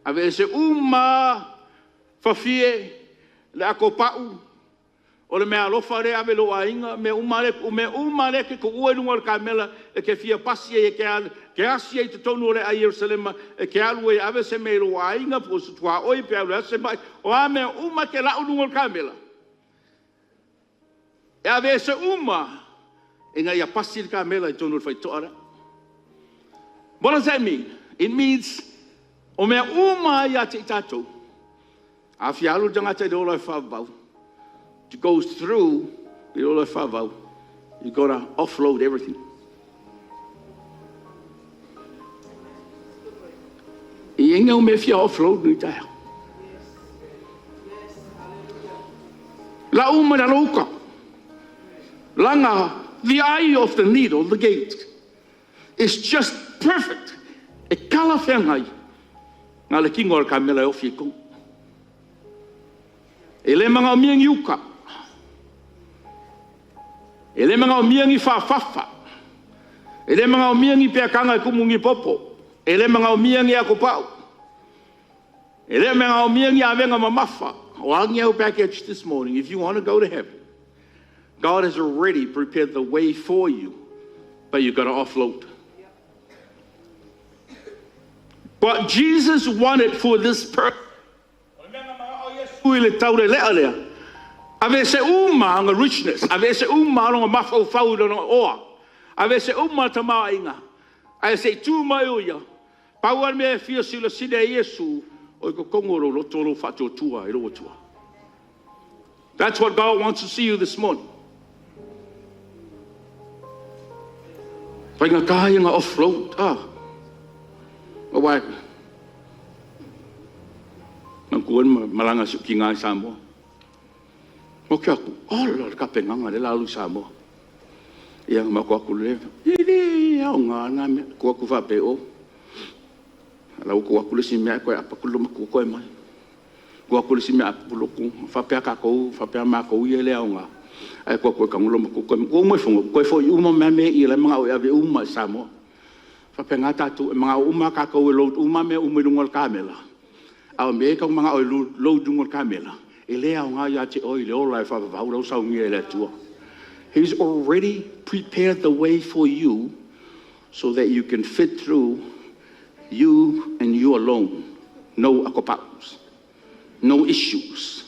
aveese uma lava fafie, le atopau, o le meaalofa lea e ave i lou aiga, o mea uma lava lea e te tuua i luga o le kamela e te fia pasi ai e te asi ai i totonu o le aai i Yerusalema e te alu ai e ave se mea i lou aiga po o se tuaoi pe a se o a mea uma e te lau i luga o le kamela, e aveese uma ina ia pasi le kamela i totonu o le faitotoa lea. What does that mean? It means o mea uma lava ia te i tatou, a fia alu le tagata i le ola faavavau, to go through i le ola faavavau, you gotta offload everything. E i ai ni au mea e fia offload i lenei taeao? Lau uma i lalo uta, leaga the eye of the needle, the gate, is just perfect. E talafeagai na o le tino lava o le kamela e ofi ai i totonu. E le manaomia ni uta, e le manaomia ni fafafa, e le manaomia ni peataga e tumu i ni popo, e le manaomia ni atopau, e le manaomia ni avega mamafa. O a ni au baggage this morning, if you want to go to heaven, God has already prepared the way for you, but you got to offload. But Jesus wanted for this person. O le mea na manao ai Iesu i le taulelea lea, aveese uma ona richness, aveese uma lona mafaufau i lona oa, aveese uma le tamaoaiga, ae se i tu mai o ia, pau lava le mea e fia silasila i ai Iesu, o i totonu o lou loto lou faatuatua i lou Atua. That's what God wants to see you this morning. Faigata ia na offload. Ah. Aua manatua le malaga a si ou tina i Samoa. Ou te atu, ola le tapenaga lea o le a alu i Samoa. Ia na matou o atu lea, e le aoga na mea. Tuu atu faapea i o, o la ua tuu atu le isi mea ae toe apo atu le loomatua toe aumai. Tuu atu le isi mea apo atu, e faapea tatou, faapea matou ia e le aoga, ae tuu atu e tago le loomatua toe aumai. Ua uma ifo ua toe foi uma mai lava mea ia i i, o la e manao e ave uma lava i Samoa. E faapena tatou, e manao uma lava tatou e load uma mea uma i luga o le kamela, a o mea ia e tau manao e load i luga o le kamela, e le aoga ia te oe i le ola e faavavau la ua saunia e le Atua. He's already prepared the way for you so that you can fit through you and you alone. No akopaus, no issues,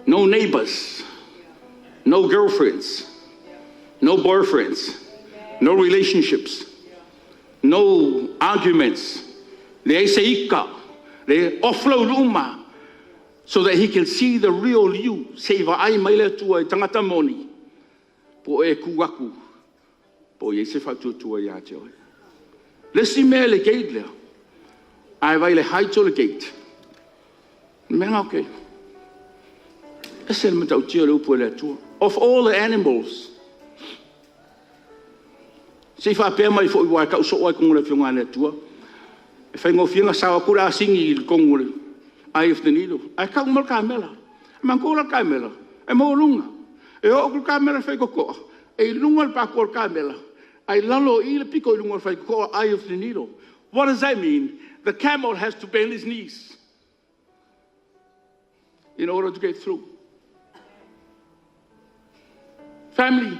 no neighbors, no girlfriends, no boyfriends, no relationships, no arguments. Leai se ika, le offload uma so that he can see the real you. Se i vaai mai le Atua i tagata moni, po o e tu atu, po o i ai se faatuatua ia te oe. Le isi mea i le gate lea, a e vaai i le height o le gate, o le mea lena ou te… e ese le matautia o le upu a le Atua. Of all the animals, se i faapea mai foi aua e tau soo lava i totonu o le Afioga a le Atua, e faigofie ona sao atu le asini i totonu o le eye of the needle, ae tau mai le kamela. E matou la le kamela, e maualuga. E oo atu le kamela i le faitotoa, e i luga le patoa o le kamela, ae i lalo i i le pito i luga o le faitotoa, eye of the needle. What does that mean? The camel has to bend his knees in order to get through. Family,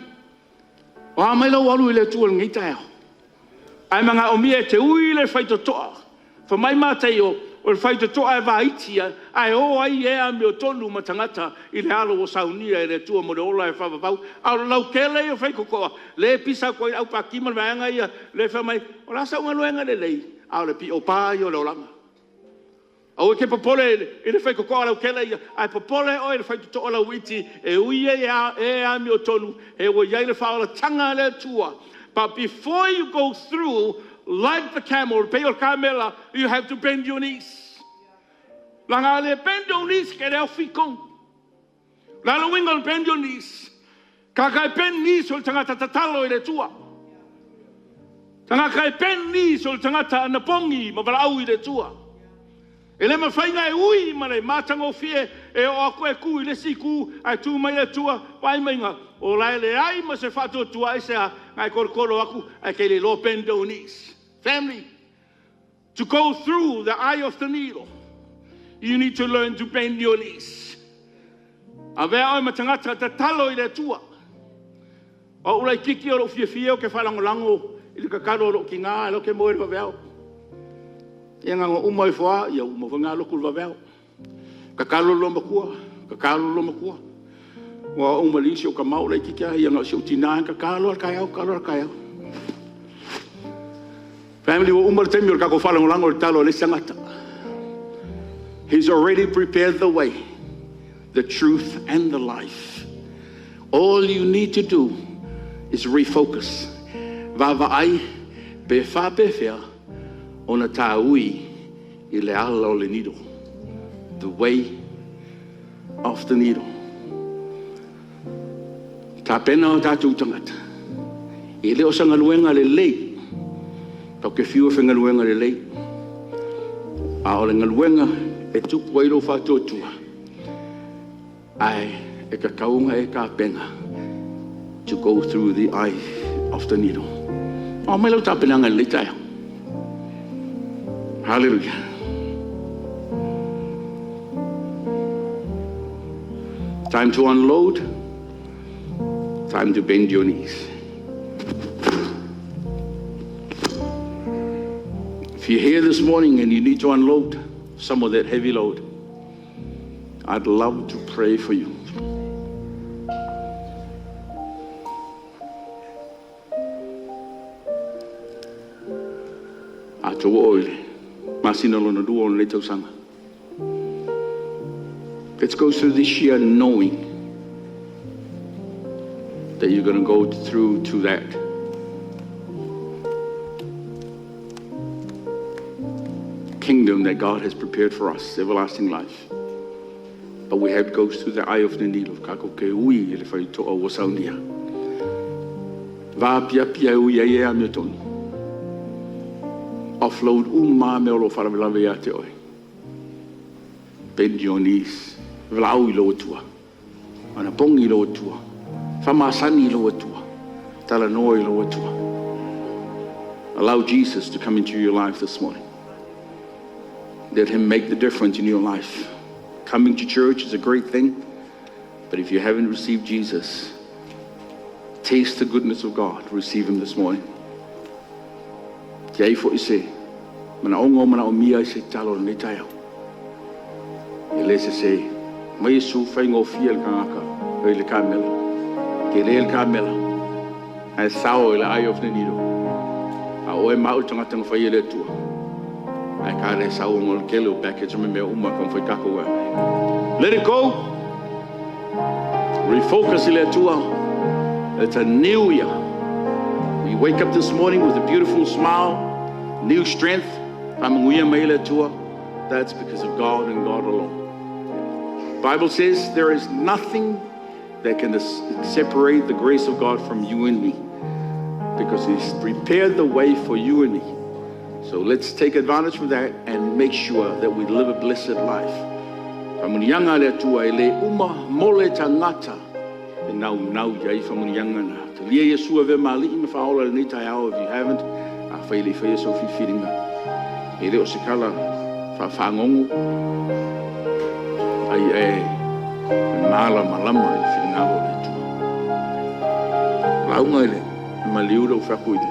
o a mai lau alu i le Atua i lenei taeao? Ae manaomia e te ui le faitotoa. Fai mai Mataio, o le faitotoa e vaiti ae o ai e amiotonu ma tagata i le alo ua saunia e le Atua mo le ola e faavavau. A o le lautele ia o faitotoa lea e pisa atu ai le au Pati ma le vaega ia lea e fai mai, o le a sau galuega lelei? A o le piopa ia o le olaga. Aua e te popole i le faitotoa lautele ia, ae popole oe i le faitotoa lauiti e ui ai e amiotonu, e ua i ai le faaolataga a le Atua. But before you go through like the camel, e pei o le kamela, you have to bend your knees. Leaga a le bend your knees, e te le ofi i totonu. O le a le uiga o le bend your knees? Tagata e bend knees o le tagata tatalo i le Atua. Tagata e bend knees o le tagata anapogi ma valaau i le Atua. E le mafai ona e ui ma le matagofie e oo atu e tu i le isi itu ae tu mai le Atua, vaai mai, o la e leai ma se faatuatua. Aisea? Na e tolotolo atu ae te le iloa bend your knees. Family, to go through the eye of the needle, you need to learn to bend your knees. Avea oe ma tagata tatalo i le Atua. O au laitiiti o lou fiafia ou te faalagolago i le tatalo a lou tina ae la ou te moe i le vaveao. Ia na ona uma ifo lava, ia ua uma foi ona alu atu i le vaveao. Tatalo le loomatua, tatalo le loomatua. Ua ou ma si ou tama o laitiiti lava ia, na o si ou tina lava na tatalo lava i le taeao, tatalo lava i le taeao. Family, ua uma le taimi o le tatou faalagolago i le tatalo a le isi tagata. He's already prepared the way, the truth and the life. All you need to do is refocus. Vaavaai pe faapefea ona ta ui i le ala o le needle. The way of the needle. Tapena o tatou tagata. E le o se galuega lelei. Tatou te fiu e faigaluega lelei, a o le galuega e tupu ai lou faatuatua, ae e tatau ona e tapena to go through the eye of the needle. O a mai lau tapenaga i lenei taeao? Hallelujah. Time to unload, time to bend your knees. If you're here this morning and you need to unload some of that heavy load, I'd love to pray for you. A tou oo i le masina lona lua o lenei tausaga. Let's go through this year knowing that you're going to go through to that kingdom that God has prepared for us, everlasting life. But we have to go through the eye of the needle. Tatou te ui i le faitotoa ua saunia. Vaapiapi e ui ai e amiotonu. Offload uma mea o lo o faalavelave ia te oe. Bend your knees. Valaau i lou Atua. Anapogi i lou Atua. Faamasani i lou Atua. Talanoa i lou Atua. Allow Jesus to come into your life this morning. Let him make the difference in your life. Coming to church is a great thing, but if you haven't received Jesus, taste the goodness of God. Receive him this morning. Ia i ai foi se manaoga o manaomia ai se tatalo i lenei taeao. E le sese mai Iesu faigofie le tagata i le kamela. Tele le kamela ae sao i le eye of the needle. A o oe ma au le tagata na faia e le Atua. Ae ka le sau ona o le tele o package ma mea uma e taumafai tatou e aumai. Let it go. Refocus i le Atua. It's a new year. We wake up this morning with a beautiful smile, new strength. Faamanuia mai le Atua. That's because of God and God alone. Bible says there is nothing that can separate the grace of God from you and me because He's prepared the way for you and me. So let's take advantage of that and make sure that we live a blessed life. Faamanuiaga a le Atua e le uma mo le tagata e naunau i ai faamanuiaga na. Talia Iesu e avea ma Alii ma Faaola i lenei taeao if you haven't, afai e le i faia sau filifiliga, e le o se tala faafagogo, a ia e malamalama i le finagalo o le Atua. Lauga i le maliu lau fai atu i le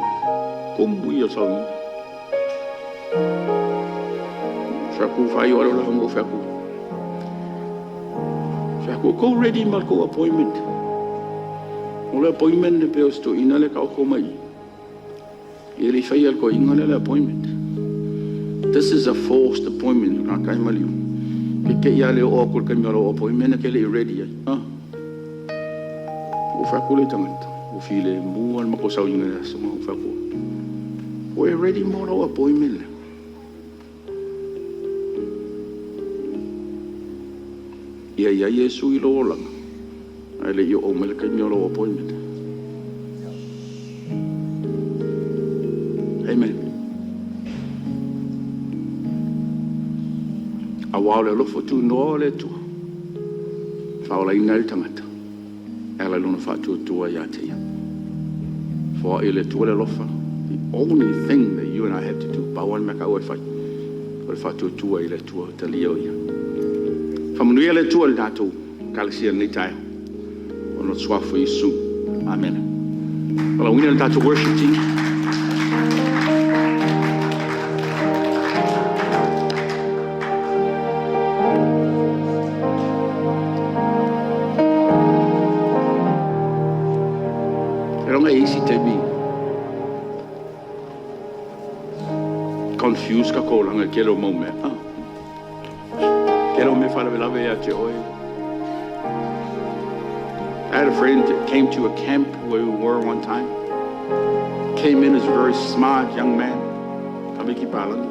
tumu ia o le sauniga. Fai atu, faaiu lau lauga ou fai atu, outou ready ma le tou appointment. O le appointment e pei o si toeaina lea e taoto mai i i. E le i faia e le toeaina lea le appointment. This is a forced appointment. Tagata e maliu. Te te i lava le oo atu i le taimi o lau appointment e te le i ready ai. Ah. Ua fai atu le tagata, ua filemu lava le matou sauniga i le aso. Ua fai atu, ua e ready mo lau appointment lea? Ia i ai Iesu i lou olaga, ae le i oo mai le taimi o lou appointment. Amen. Aua o le alofa tunoa o le Atua, e faaolaina ai le tagata, e ala i lona faatuatua ia te ia. Foai e le Atua le alofa. The only thing that you and I have to do, pau lava le mea taua e fai, o le faatuatua i le Atua, talia o ia. Faamanuia le Atua i le tatou Ekalesia i lenei taeao. Ona o le suafa o Iesu. Amene. Valaauina le tatou worship team. Ailoga e i ai se taimi confuse tatou olaga i le tele o mau mea. Ah. Tele o mea faalavelave ia te oe. I had a friend that came to a camp where we were one time. Came in as a very smart young man. Kamiki Palani.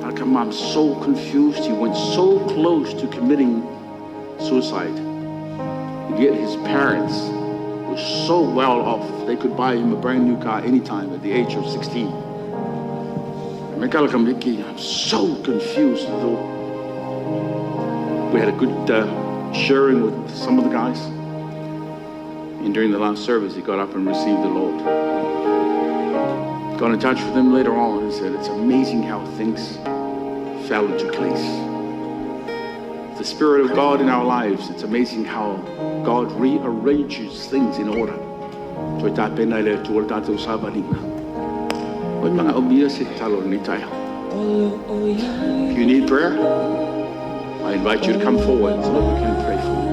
How come I'm so confused? He went so close to committing suicide. And yet his parents were so well off, they could buy him a brand new car anytime at the age of 16. I'm so confused. Though we had a good sharing with some of the guys. And during the last service, he got up and received the Lord. Got in touch with him later on and said, it's amazing how things fell into place. The Spirit of God in our lives, it's amazing how God rearranges things in order. Toe tapena i le Atua le tatou savaliga. Oi manaomia se tatalo i lenei taeao. If you need prayer, I invite you to come forward so that we can pray for you.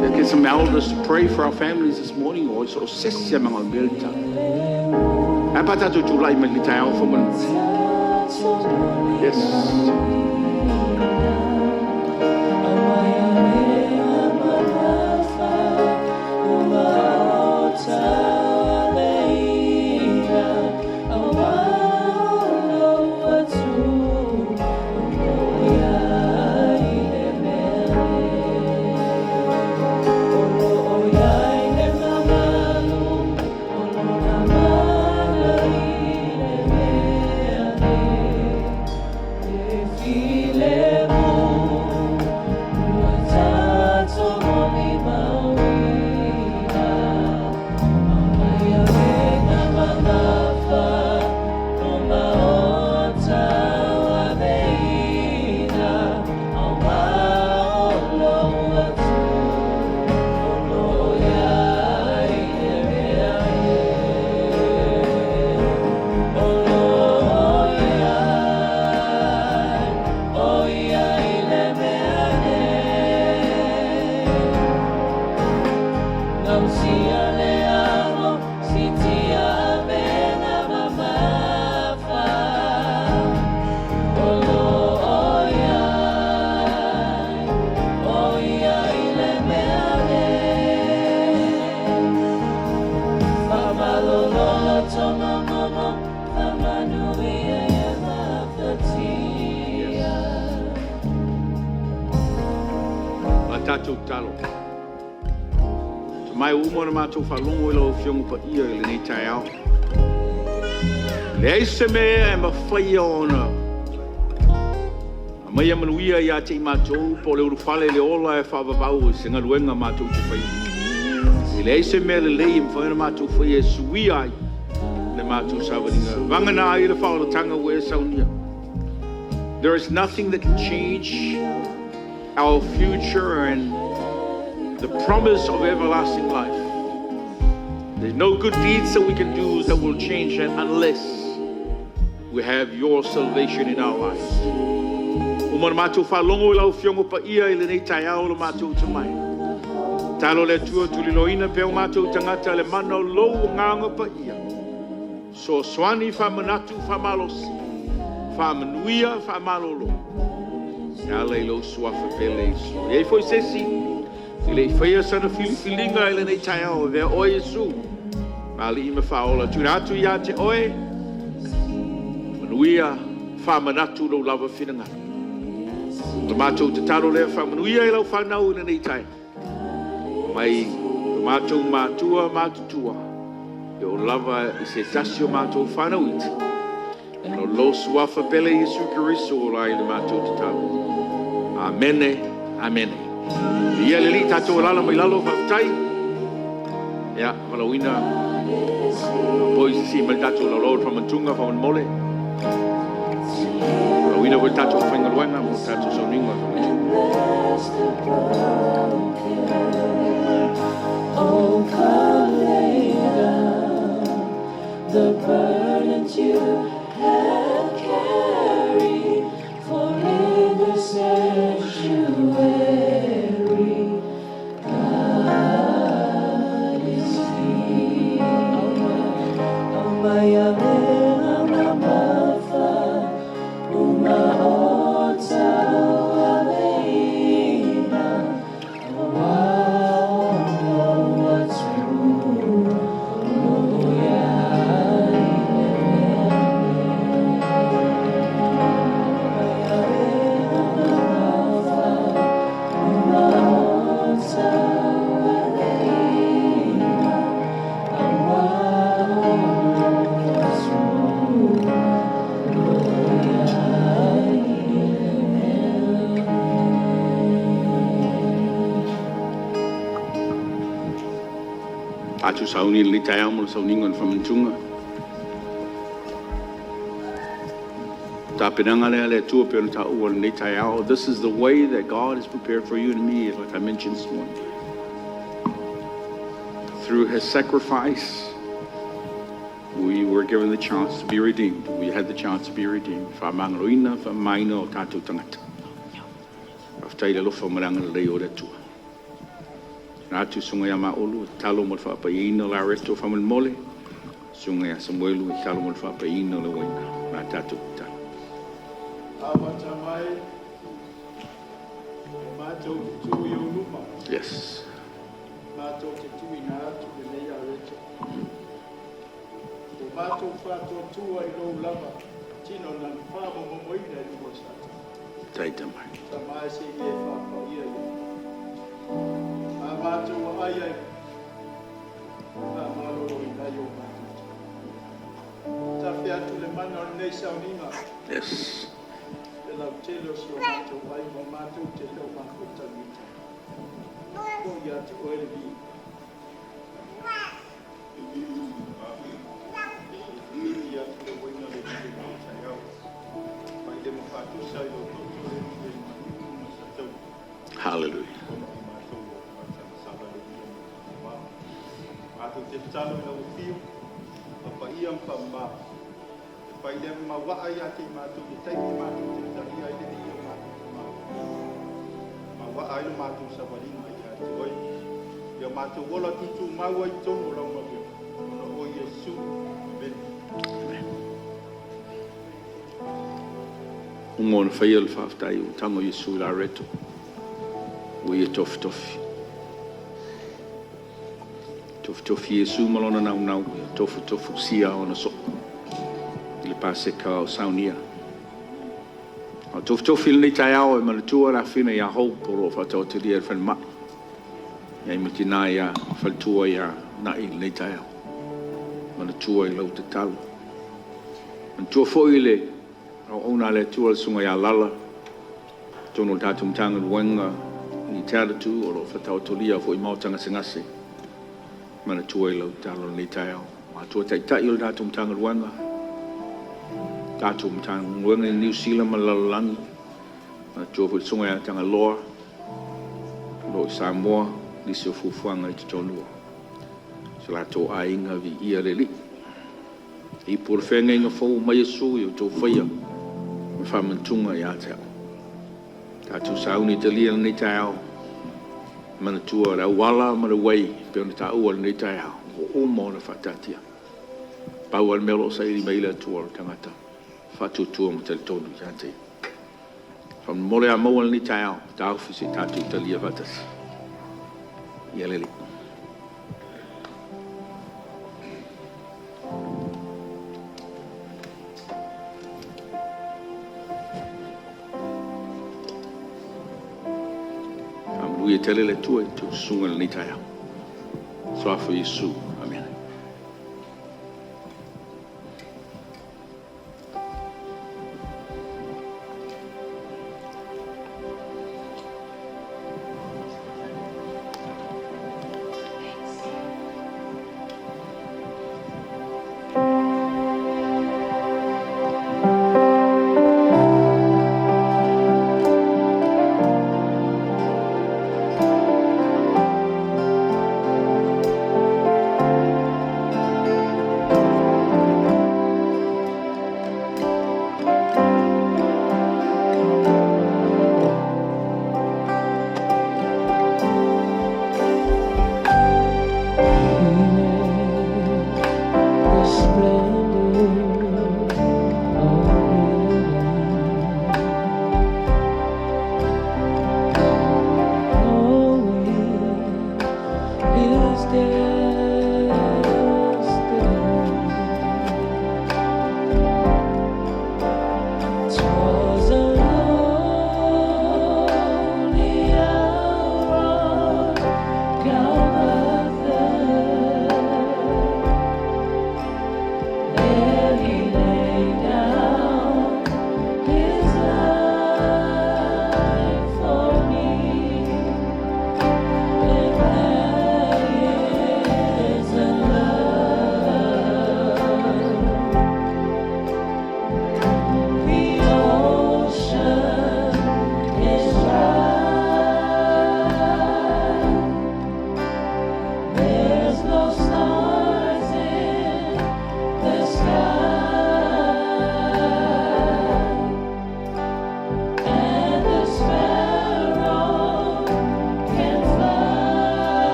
Let's get some elders to pray for our families this morning. O so se se manaomia le tatalo. Ae pa tatou tulai mai le taeao fo mana. Yes. La tatou tatalo. Atamai ua uma ona matou faalogo i lau Afioga Paia i lenei taeao. Leai se mea e mafai ona Aumaia manuia ia te i matou po o le ulufale i le ola e faavavau i se galuega matou te faia. E leai se mea lelei e mafai ona matou faia e suia ai le matou savaliga, vagana ai le faaolataga ua e saunia. There is nothing that can change our future and the promise of everlasting life. There's no good deeds that we can do that will change that unless we have your salvation in our lives. Uma ona matou faalogo i lau Afioga Paia i lenei taeao o lo matou tamai. Tatalo le Atua tuliloaina pea o matou tagata le mana o lou Agaga Paia. Fesoasoani faamanatu faamalosi, faamanuia faamalolo e ala i lou Suafa pele Iesu. E i ai foi se isi e le i faia sana filifiliga i lenei taeao, avea oe Iesu ma Alii ma Faaola, tuuina atu ia te oe manuia faamanatu lou lava finagalo. O le matou tatalo lea faamanuia i lau fanau i lenei taeao. Mai o matou matua matutua e oo lava i se tasi o matou fanau iti, ona o lou Suafa pele Iesu Keriso o ola ai le matou tatalo. Amene, amene. Viia le Alii, tatou alaala mai lalo, faafetai. Ia, valaauina boys e sii mai le tatou laulau o le faamantuga faamolemole. Valaauina foi le tatou aufaigaluega mo le tatou sauniga o le faamantuga. Tatou sauni i lenei taeao mo le sauniga o le faamantuga. Tapenaga lea a le Atua pei ona taua i lenei taeao. This is the way that God has prepared for you and me, like I mentioned this morning. Through His sacrifice, we were given the chance to be redeemed. We had the chance to be redeemed. Faamagaloina, faamamaina o tatou tagata. Faafetai i le alofa ma le agalelei o le Atua. Na atu susuga ia Maulu e tatalo mo le faapaiaina o Lareto faamolemole. Susuga ia Samuelu e tatalo mo le faapaiaina o le uaina. O le a tatou tatalo. Amata mai o matou te tu i ou luma. Yes. Matou te tuuina atu lenei areto. Ua matou faatuatua i lou lava tino na faamomomoina i luma o Satani. Taita mai. Tama e se i e faapaia ia. A matou aai ai, faamaloloina ai o matou tino. Tafe atu le mana o lenei sauniga. Yes. Le lautele o si o matou aiga, o matou te le o mafuta i lenei taimi. Foi ia te oe le viiga. Vili atu le uaina le i lenei taeao. Mai le ma faatusa i lou toto le i le maniu ma sa tau. Hallelujah. Ona o matou o tagata sala le ia ma matou te tatalo i lau afio, faapaia ma faamama. E fai lea ma mauvaa ia te i matou i le taimi matou te talia ai le ia o matou tama. Mauvaa ai le matou savaliga ia te oe. Ia matou ola tutumau ai i totonu o lau galuega, ona o Iesu. Amene. Uma ona faia le faafetai ua tago Iesu i Lareto, ua ia tofitofi. Tofitofi Iesu ma lona naunau, ia tofutofusia ona soo i le Paseka o saunia. A o tofitofi lenei taeao e manatua le afina ia Hope o lo o faataotolia i le falemai. E ai ma tina ia faletua ia Na'i i lenei taeao. Manatua i lau tatalo. Manatua foi le auauna a le Atua le susuga ia Lala. Totonu o le tatou Matagaluega i Te Atatū o lo o faataotolia foi i maota gasegase, manatua i lau tatalo i lenei taeao. Matua Taitai o le tatou Matagaluega, tatou Matagaluega i Niu Sila ma le lalolagi, manatua foi le Susuga ia Tagaloa o lo o i Samoa, nisi o fuafuaga i totonu o so latou aiga, viia le Alii. Ipu o le feagaiga fou mai Iesu i o outou faia ma faamanatuga ia te au. Tatou sauni e talia lenei taeao, manatua le auala ma le uae pei ona taua i lenei taeao, ua uma ona faataatia. Pau lava le mea o lo o saili mai ai le Atua o le tagata faatuatua ma talitonu ia te Ia. Faamolemole a maua lenei taeao, taofi se i tatou talia faatasi. Ia le Alii. Faamanuia tele le Atua i a outou susuga i lenei taeao. Suafa o Iesu. Amene.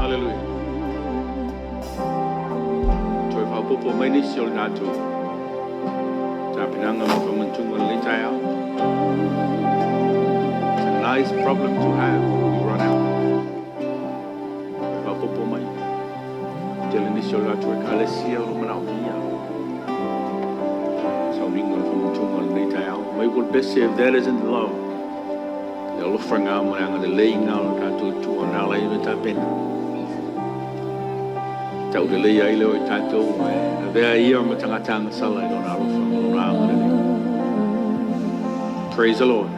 Hallelujah. Toe faaopoopo mai nisi o le tatou tapenaga ma faamanatuga o lenei taeao. It's a nice problem to have when we run out. Toe faaopoopo mai. Tele nisi o le tatou ekalesia o lo o manaomia sauniga o le faamanatuga o lenei taeao. Mai ua le pese, if that isn't love, le alofa lena ma le agalelei lena o le tatou Atua na ala ai ona tapena. Taulelei ai lea o i tatou e avea ia ma tagata agasala i lona alofa ma lona agalelei. Praise the Lord.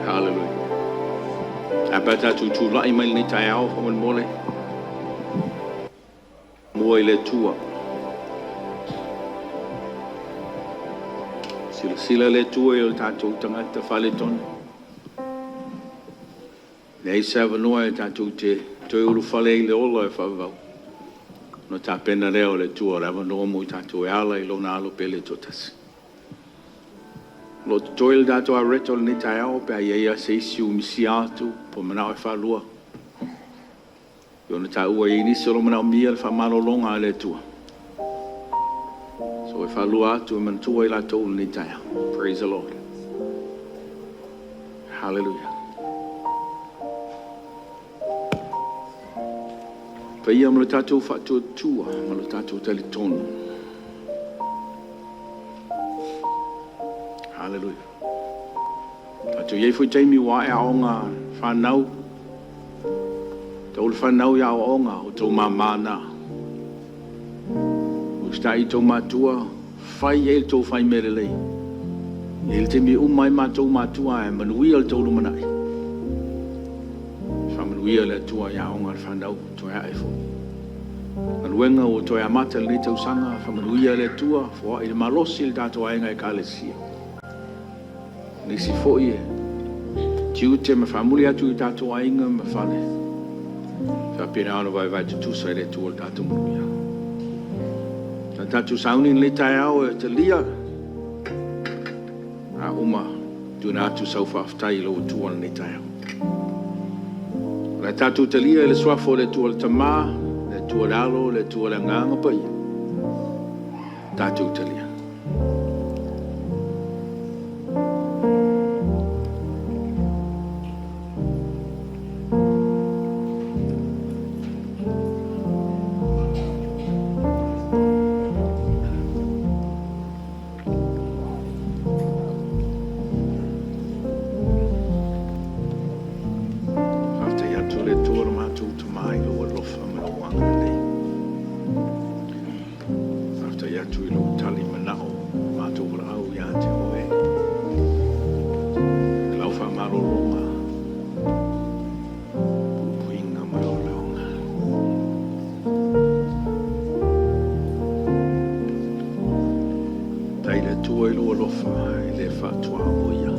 Hallelujah. Hallelujah. Ae pe a tatou tulai mai lenei taeao faamolemole mua i le Atua. Silasila le Atua i o tatou tagata faaletonu. Leai se avanoa e tatou te toe ulufale ai i le ola e faavavau. Ona tapena lea o le Atua o le avanoa mo i tatou e ala i Lona Alo pele e toatasi. O lo o totoe le tatou areto i lenei taeao pe a i ai lava se isi ua misia atu po o manao e faalua. E pei ona taua e i ai nisi o lo o manaomia le faamalologa a le Atua. So e faalua atu e manatua i latou i lenei taeao. Praise the Lord. Hallelujah. Paia ma lo tatou faatuatua ma lo tatou talitonu. Hallelujah. Tatou i ai foi taimi ua ae aoga whanau. Tau le whanau i aoaoga o tou māmā na. Usitai i tou matua, fai i ai le tou fai mea lelei. E i ai le taimi e uma ai matou matua ae manuia le tou lumanai. Faamanuia le Atua i aoga a le fanau toe ae foi. Galuega ua toe amata i lenei tausaga, faamanuia le Atua, foai le malosi i le tatou aiga Ekalesia. Nisi foi e tiute ma faamuli atu i tatou aiga ma fale. Faapena ona vaevae tutusa e le Atua le tatou manuia. Sa tatou sauni i lenei taeao e talia a uma tuuina atu sau faafetai i lou Atua i lenei taeao. O le a tatou talia i le suafa o le Atua le Tama, le Atua le Alo, le Atua le Agaga Paia. Tatou talia. Faafetai atu le Atua lo matou faamama i lou alofa ma lou agalelei. Faafetai atu i lou tali manao matou valaau ia te oe. I lau faamalologa, puipuiga ma leoleoga. Faafetai i le Atua i lou alofa e le faatuaoia.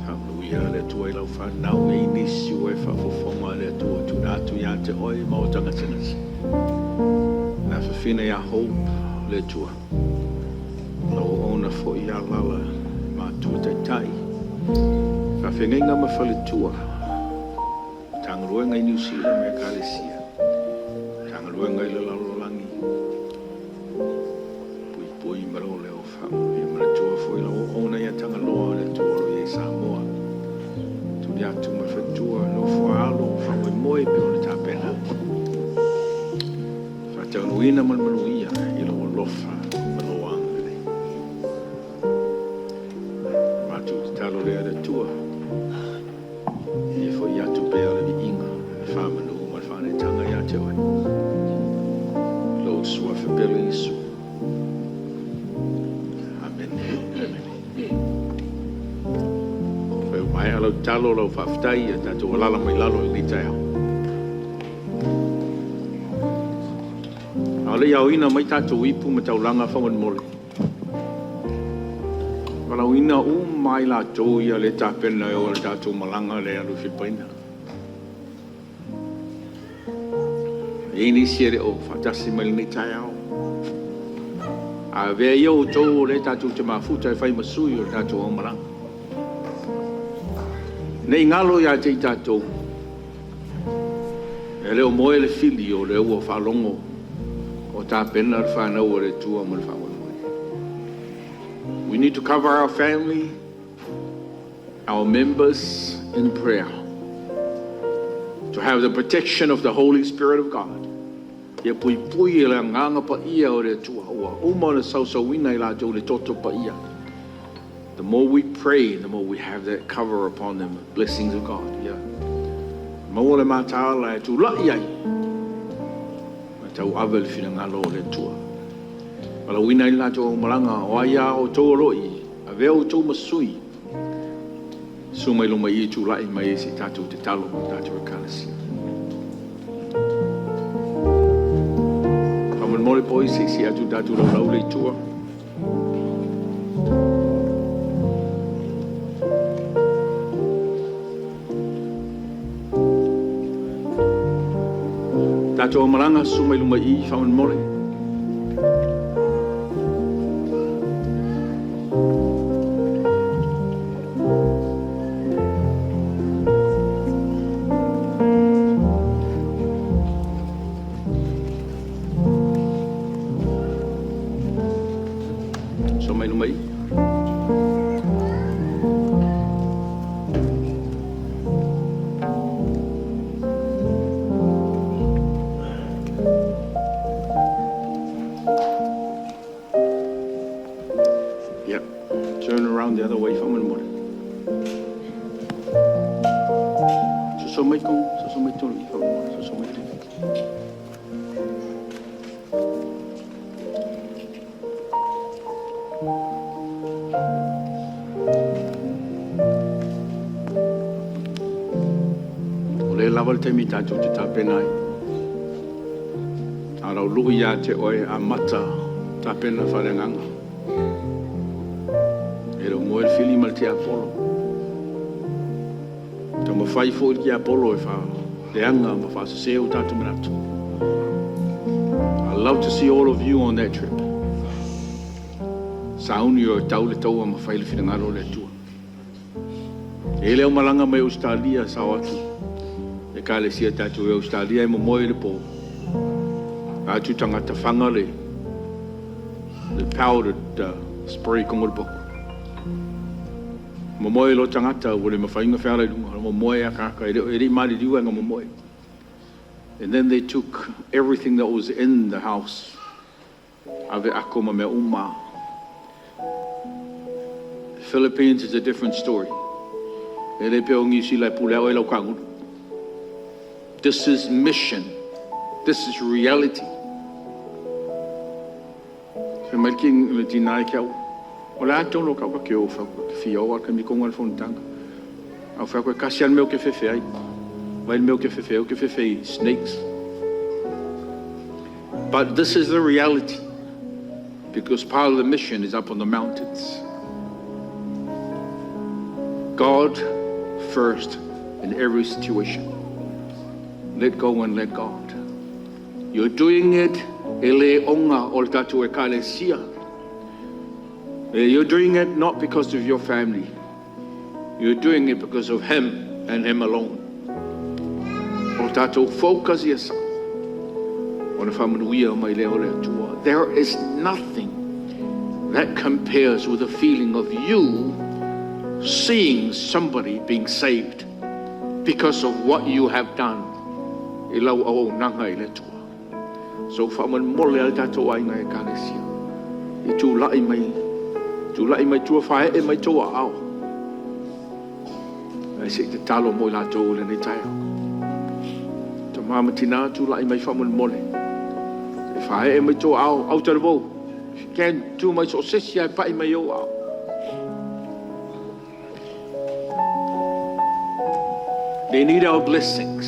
Faamanuia le Atua i lau fanau e i nisi ua e faafofoga le Atua tuuina atu ia te oe ma o tagatagatasi. Le afafina ia Hope le Atua. Lau auauna foi ia Lala matua taitai. Faafeagaiga ma faletua. Matagaluega i Niu Sila ma Ekalesia. Matagaluega i le lalolagi. Puipui ma lou leo faamanuia. Manatua foi lau auauna ia Tagaloa le Atua o lo o i ai i Samoa. Tuli atu ma le faletua, nofo a alo, faamoemoe pei ona tapena. Faataunuuina ma le manuia i lou alofa ma lou agalelei. Matou tatalo lea le Atua. Ia foi atu pea le viiga, le faamanu ma le faaneetaga ia te oe. Lou suafa pele Iesu. Amene. Amene. Fai o maea lau tatalo, lau faafetai, ia tatou alala mai lalo i lenei taeao. A o le i aoina mai tatou ipu ma taulaga faamolemole, valaauina uma ai latou ia le tapena e o i le tatou malaga lea e alu i Filipaina. E i ai nisi e le o faatasi mai lenei taeao. A avea ia outou o lea tatou te mafuta e fai ma sui o le tatou aumalaga. Ne i galo ia te i tatou, e le o moe le fili o lea ua faalogo o tapena le fanau a le Atua mo le faamoemoe. We need to cover our family, our members in prayer to have the protection of the Holy Spirit of God. Ia puipui e le agaga paia o le Atua ua uma ona sausauina i latou le toto paia. The more we pray, the more we have that cover upon them, the blessings of God. Ia maua le mataala e tulai ai ma tauave le finagalo o le Atua. Valaauina ai le latou aumalaga, o ai a outou o lo o i, avea outou ma sui, susu mai luma i i tulai mai ai se i tatou tatalo ma le tatou Ekalesia. Faamolemole po i se isi atu tatou laulau le i tua. Tatou aumalaga, susu mai luma i i, faamolemole. Susu mai luma i i. Yeah, turn around the other way faamolemole. Soso mai tonu, soso mai tonu i faamolemole, soso mai tonu. O lea lava le taimi tatou te tapena ai. A lau luʻu ia te oe amata tapena faaleagaga. E le o moe le fili ma le tiapolo. Taumafai foi le tiapolo e faaleaga ma faasese o tatou manatu. I love to see all of you on that trip. Sauni o e tau le taua ma fai le finagalo o le Atua. E le o malaga mai Ausetalia sao atu Ekalesia tatou i Ausetalia e momoe i le po. Atu tagata faga le le powdered spray kongo le poku. Momoe lo tagata ua le mafai ona feala i luga, momoe akaaka e le e le i maliliu aga momoe. And then they took everything that was in the house. Ave ako ma mea uma. The Philippines is a different story. E le pei o Niu Sila e pule lava oe i lau kagulu. This is mission. This is reality. Fai mai le tina ia te au, O le a tonu o kau ka ke o fai atu, Ou te fia o a i le taimi tonu lava o le fonotaga. Ae ou fai atu, E tasi lava le mea ou te fefe ai. Vaai i le mea ou te fefe ai, ou te fefe i snakes. But this is the reality because part of the mission is up on the mountains. God first in every situation. Let go and let God. You're doing it e le ona o le tatou ekalesia. You're doing it not because of your family. You're doing it because of Him and Him alone. O tatou focus ia sao. Ona faamanuia mai lea o le Atua. There is nothing that compares with the feeling of you seeing somebody being saved because of what you have done i lau auaunaga i le Atua. So faamolemole a le tatou aiga Ekalesia i tulai mai, tulai mai tua faee mai tou aao ae se i tatalo mo i latou i lenei taeao. Tama ma tina tulai mai faamolemole se i faee mai tou aao autalavou if you can tu mai so o se isi ae pai mai ou aao. They need our blessings.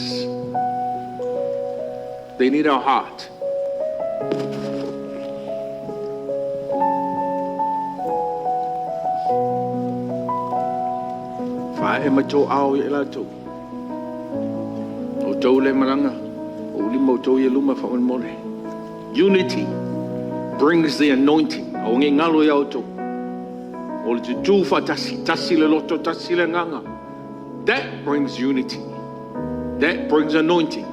They need our heart. Fae mai tō ao i latou. O tou le malaga, o lima o tou ia luma faamolemole. Unity brings the anointing. Aua ne i galo ia outou. O le tutū faatasi, tasi le loto, tasi le agaga. That brings unity. That brings anointing.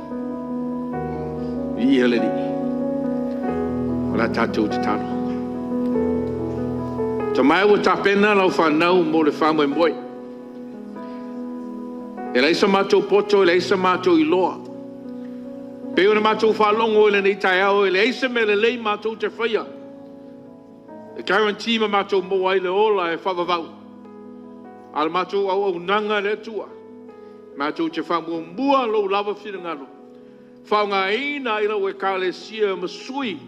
Viia le Alii. O le a tatou tatalo. Tamae ua tapena lau fanau mo le faamoemoe. E leai sa matou poto, e leai sa matou iloa. Pei ona matou faalogo i lenei taeao, e leai se mea lelei matou te faia. E guarantee ma matou maua ai le ola e faavavau. A o le matou auaunaga i le Atua, matou te faamuamua lou lava finagalo, faaaogaina i lau Ekalesia ma sui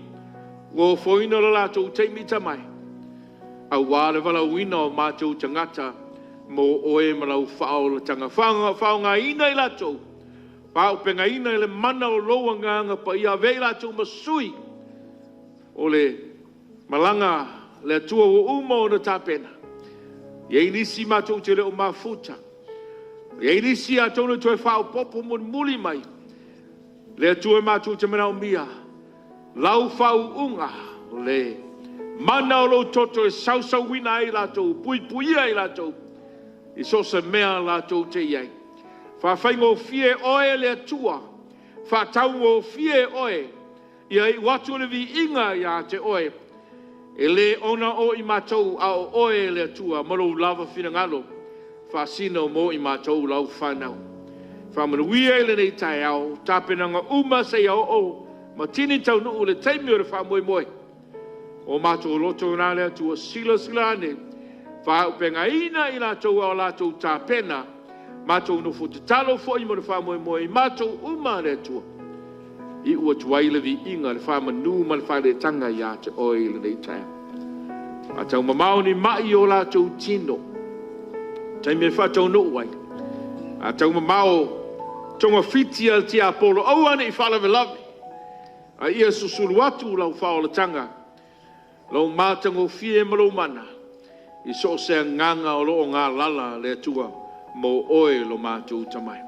ua ofoina lo latou taimi tamai, aua le valaauina o matou tagata mo oe ma lau faaolataga. Faaaogaina i latou, faaaupegaina i le mana o lou Agaga Paia, avea i latou ma sui o le malaga a le Atua ua uma ona tapena. E i ai nisi matou te le o mafuta. E i ai nisi atonu e toe faaopoopo mulimuli mai. Le Atua matou te manaomia lau faauuga, le mana o lou toto e sausauina ai latou, puipuia ai latou i so o se mea latou te i ai. Faafaigofie oe le Atua, faataugofie oe Ia iu atu le viiga ia te Oe, e le ona o i matou, a o Oe le Atua ma Lou lava finagalo, faasino mo i matou Lau fanau. Faamanuia i lenei taeao, tapenaga uma seia oo ma tini taunuu le taimi o le faamoemoe. O matou loto na le Atua, silasila ane, faaaupegaina i latou a o latou tapena, matou nofo tatalo foi mo le faamoemoe i matou uma le Atua. Iu atu ai le viiga, le faamanu ma le faaletaga ia te Oe i lenei taeao. A taumamao ni mai i o latou tino, taimi e faataunuu ai, a taumamao togafiti a le tiapolo, aua ne i faalavelave, a ia susulu atu lau faaolataga Lou matagofie ma lou mana i so o se agaga o lo o galala le Atua mo oe lo matou tamai.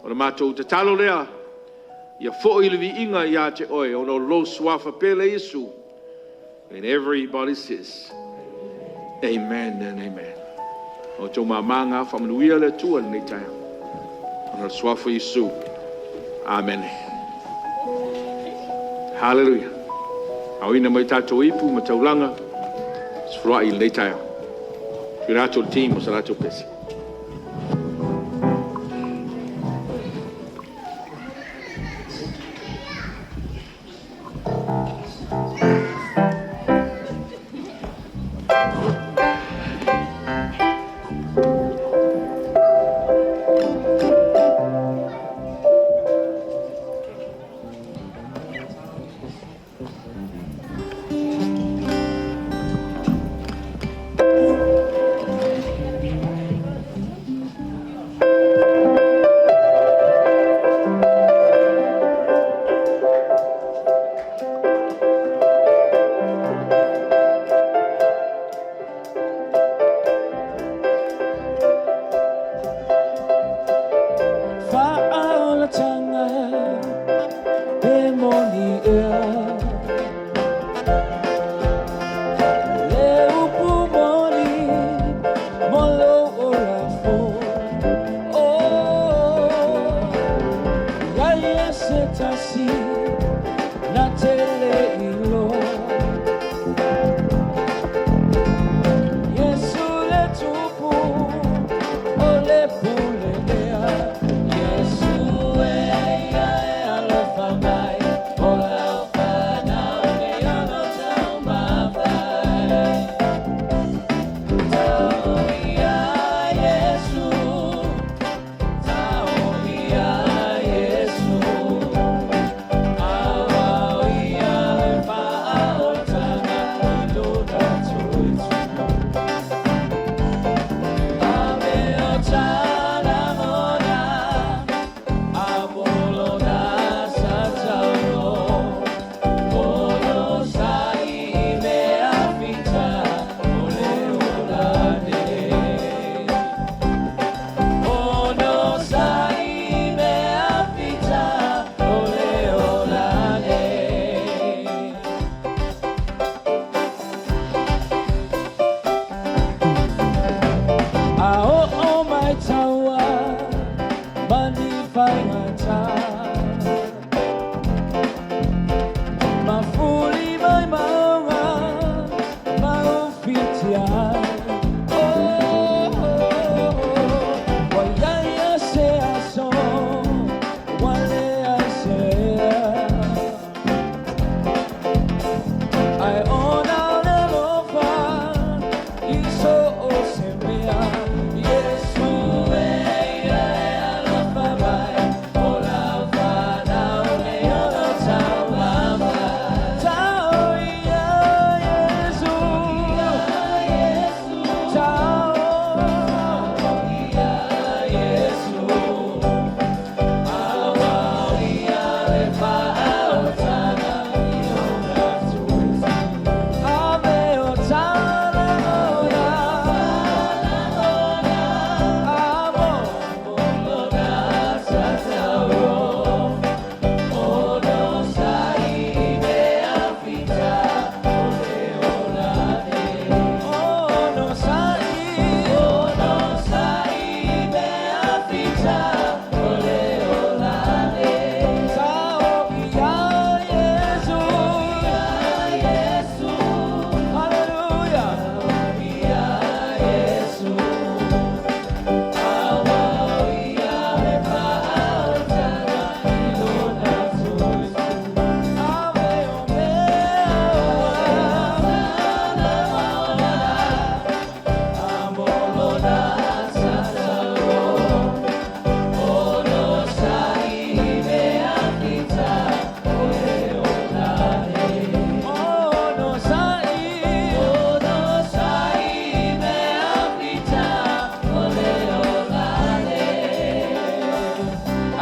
O le matou tatalo lea, ia foi le viiga ia te oe ona o lou Suafa pele Iesu. And everybody says, Amen and amen. O outou mama na, faamanuia le Atua i lenei taeao. Ona o le Suafa o Iesu. Amene. Hallelujah. Aoina mai tatou ipu ma taulaga, sefuluai i lenei taeao. Tuuina atu i le team mo sa latou pese.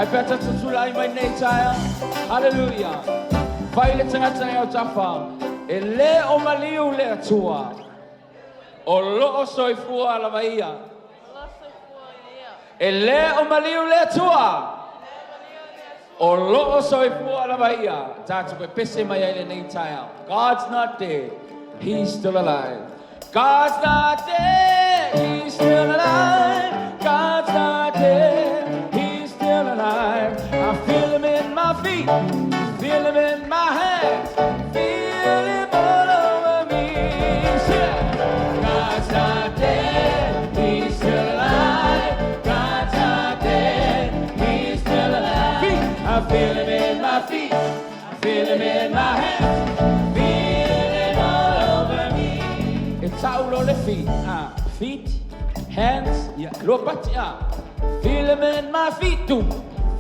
Ai pe a tatou tulai mai nei taeao. Haleluia. Fai le tagata e autafa, e le o maliu le Atua. O lo o soifua lava ia. E le o maliu le Atua. O lo o soifua lava ia. Tatou pepese mai ai lenei taeao. God's not dead. He's still alive. God's not dead. He's still alive. God's not dead. He's still alive. I feel him in my feet. Feel him in my hands. Feel him all over me. Yeah. God's not dead. He's still alive. God's not dead. He's still alive. Feet. I feel him in my feet. I feel him in my hands. Feel him all over me. E tau lo le feet. Ah, feet, hands, yeah. Lua pati, ah. Feel him in my feet, doom.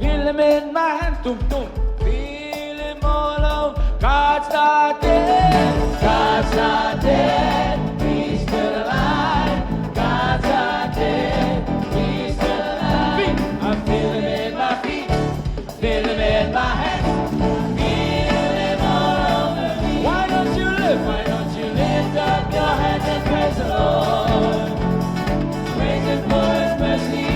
Feel him in my hands, doom, doom. Feel him all over. God's not dead. God's not dead. He's still alive. God's not dead. He's still alive. Feet. I feel him in my feet. Feel him in my hands. Feel him all over me. Why don't you lift? Why don't you lift up your hands and praise the Lord? Praise him for his mercy.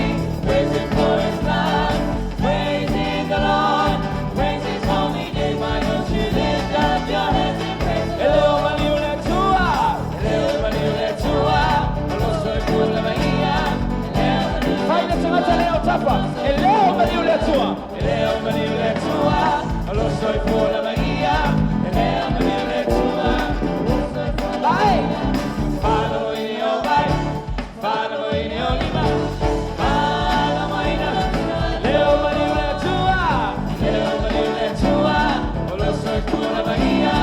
Praise him for his love. Praising the Lord. Praise his holy name. Why don't you lift up your hands and praise the Lord? E le o maliu le Atua. E le o maliu le Atua. O lo o soifua lava ia. Fai le tagata le autafa. E le o maliu le Atua. E le o maliu le Atua. O lo o soifua lava ia. E le o maliu le Atua. Vai! Fala i o vai. Fala i o lima. Fala mai na. Le o maliu le Atua. Le o maliu le Atua. O lo o soifua lava ia.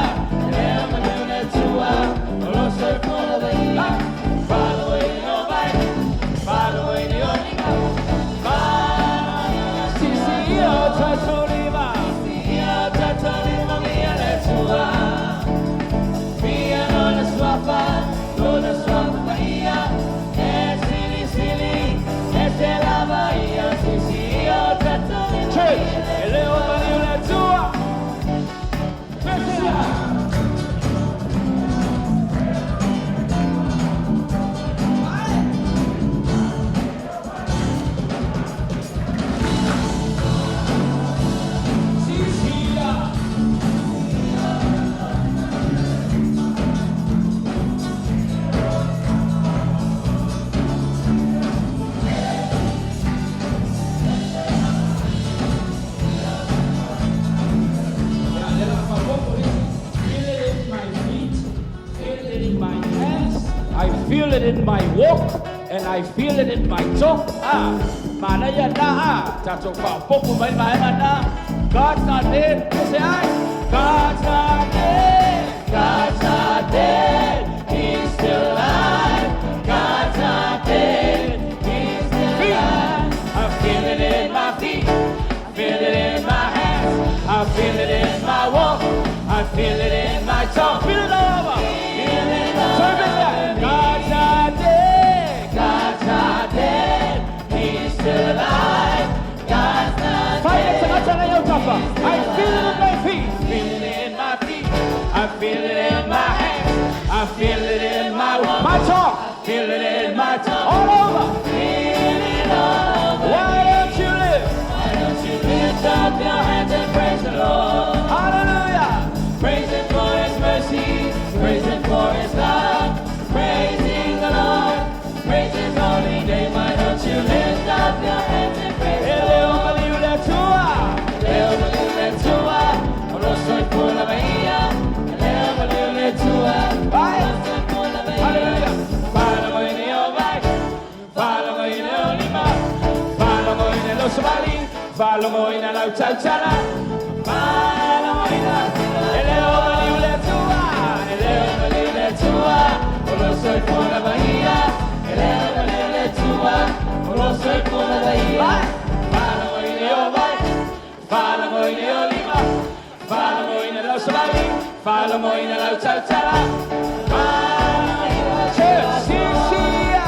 Le o maliu le Atua. O lo o soifua lava ia. Fala i o vai. Fala i o lima. Fala Sisi ia o tatou lima. Ia o tatou lima ia le Atua. Via lona suafa, lona suafa paia. E sili sili, e se lava ia. Sisi ia o tatou lima. Church, e le o maliu le Atua. Pese. Sisi ia. Feel it in my feet, feel it in my hands, I feel it in my walk, and I feel it in my talk. Ah, manaia na ah, tatou faaopoopo mai le vaega na. God's not dead. Say I. God's not dead. God's not dead. He's still alive. God's not dead. He's still alive. I feel it in my feet. I feel it in my hands. I feel it in my walk. I feel it in my talk. Feel it all over. Feel it all over. God's not dead. God's not dead. He's still alive. God's not dead. I feel it in my feet. Feel it in my feet. I feel it in my hands. I feel it in my walk. My talk. Feel it in my talk. All over. Feel it all over. Why don't you live? Why don't you lift up your hands and praise the Lord? Hallelujah. Praise him for his mercy. Praise him for his love. Praising the Lord. Praise his holy name. Why don't you lift up your hands and praise the Lord? E le o maliu le Atua. E le o maliu le Atua. O lo o soifua lava ia. E le o maliu le Atua. Vai. Hallelujah. Fala mo i o vai. Fala mo i o lima. Fala mo i lau savali. Fala mo i lau tautala. Fala mo i E le o maliu le Atua. E le o maliu le Atua. O lo o soifua lava ia. E le o maliu le Atua. O lo o soifua lava ia. Fala mo i o vai. Fala mo i o lima. Fala mo i lau savali. Fala mo i lau tautala. Fala mo i Church, sisi ia.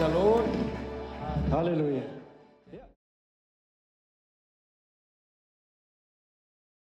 the Lord. Haleluia.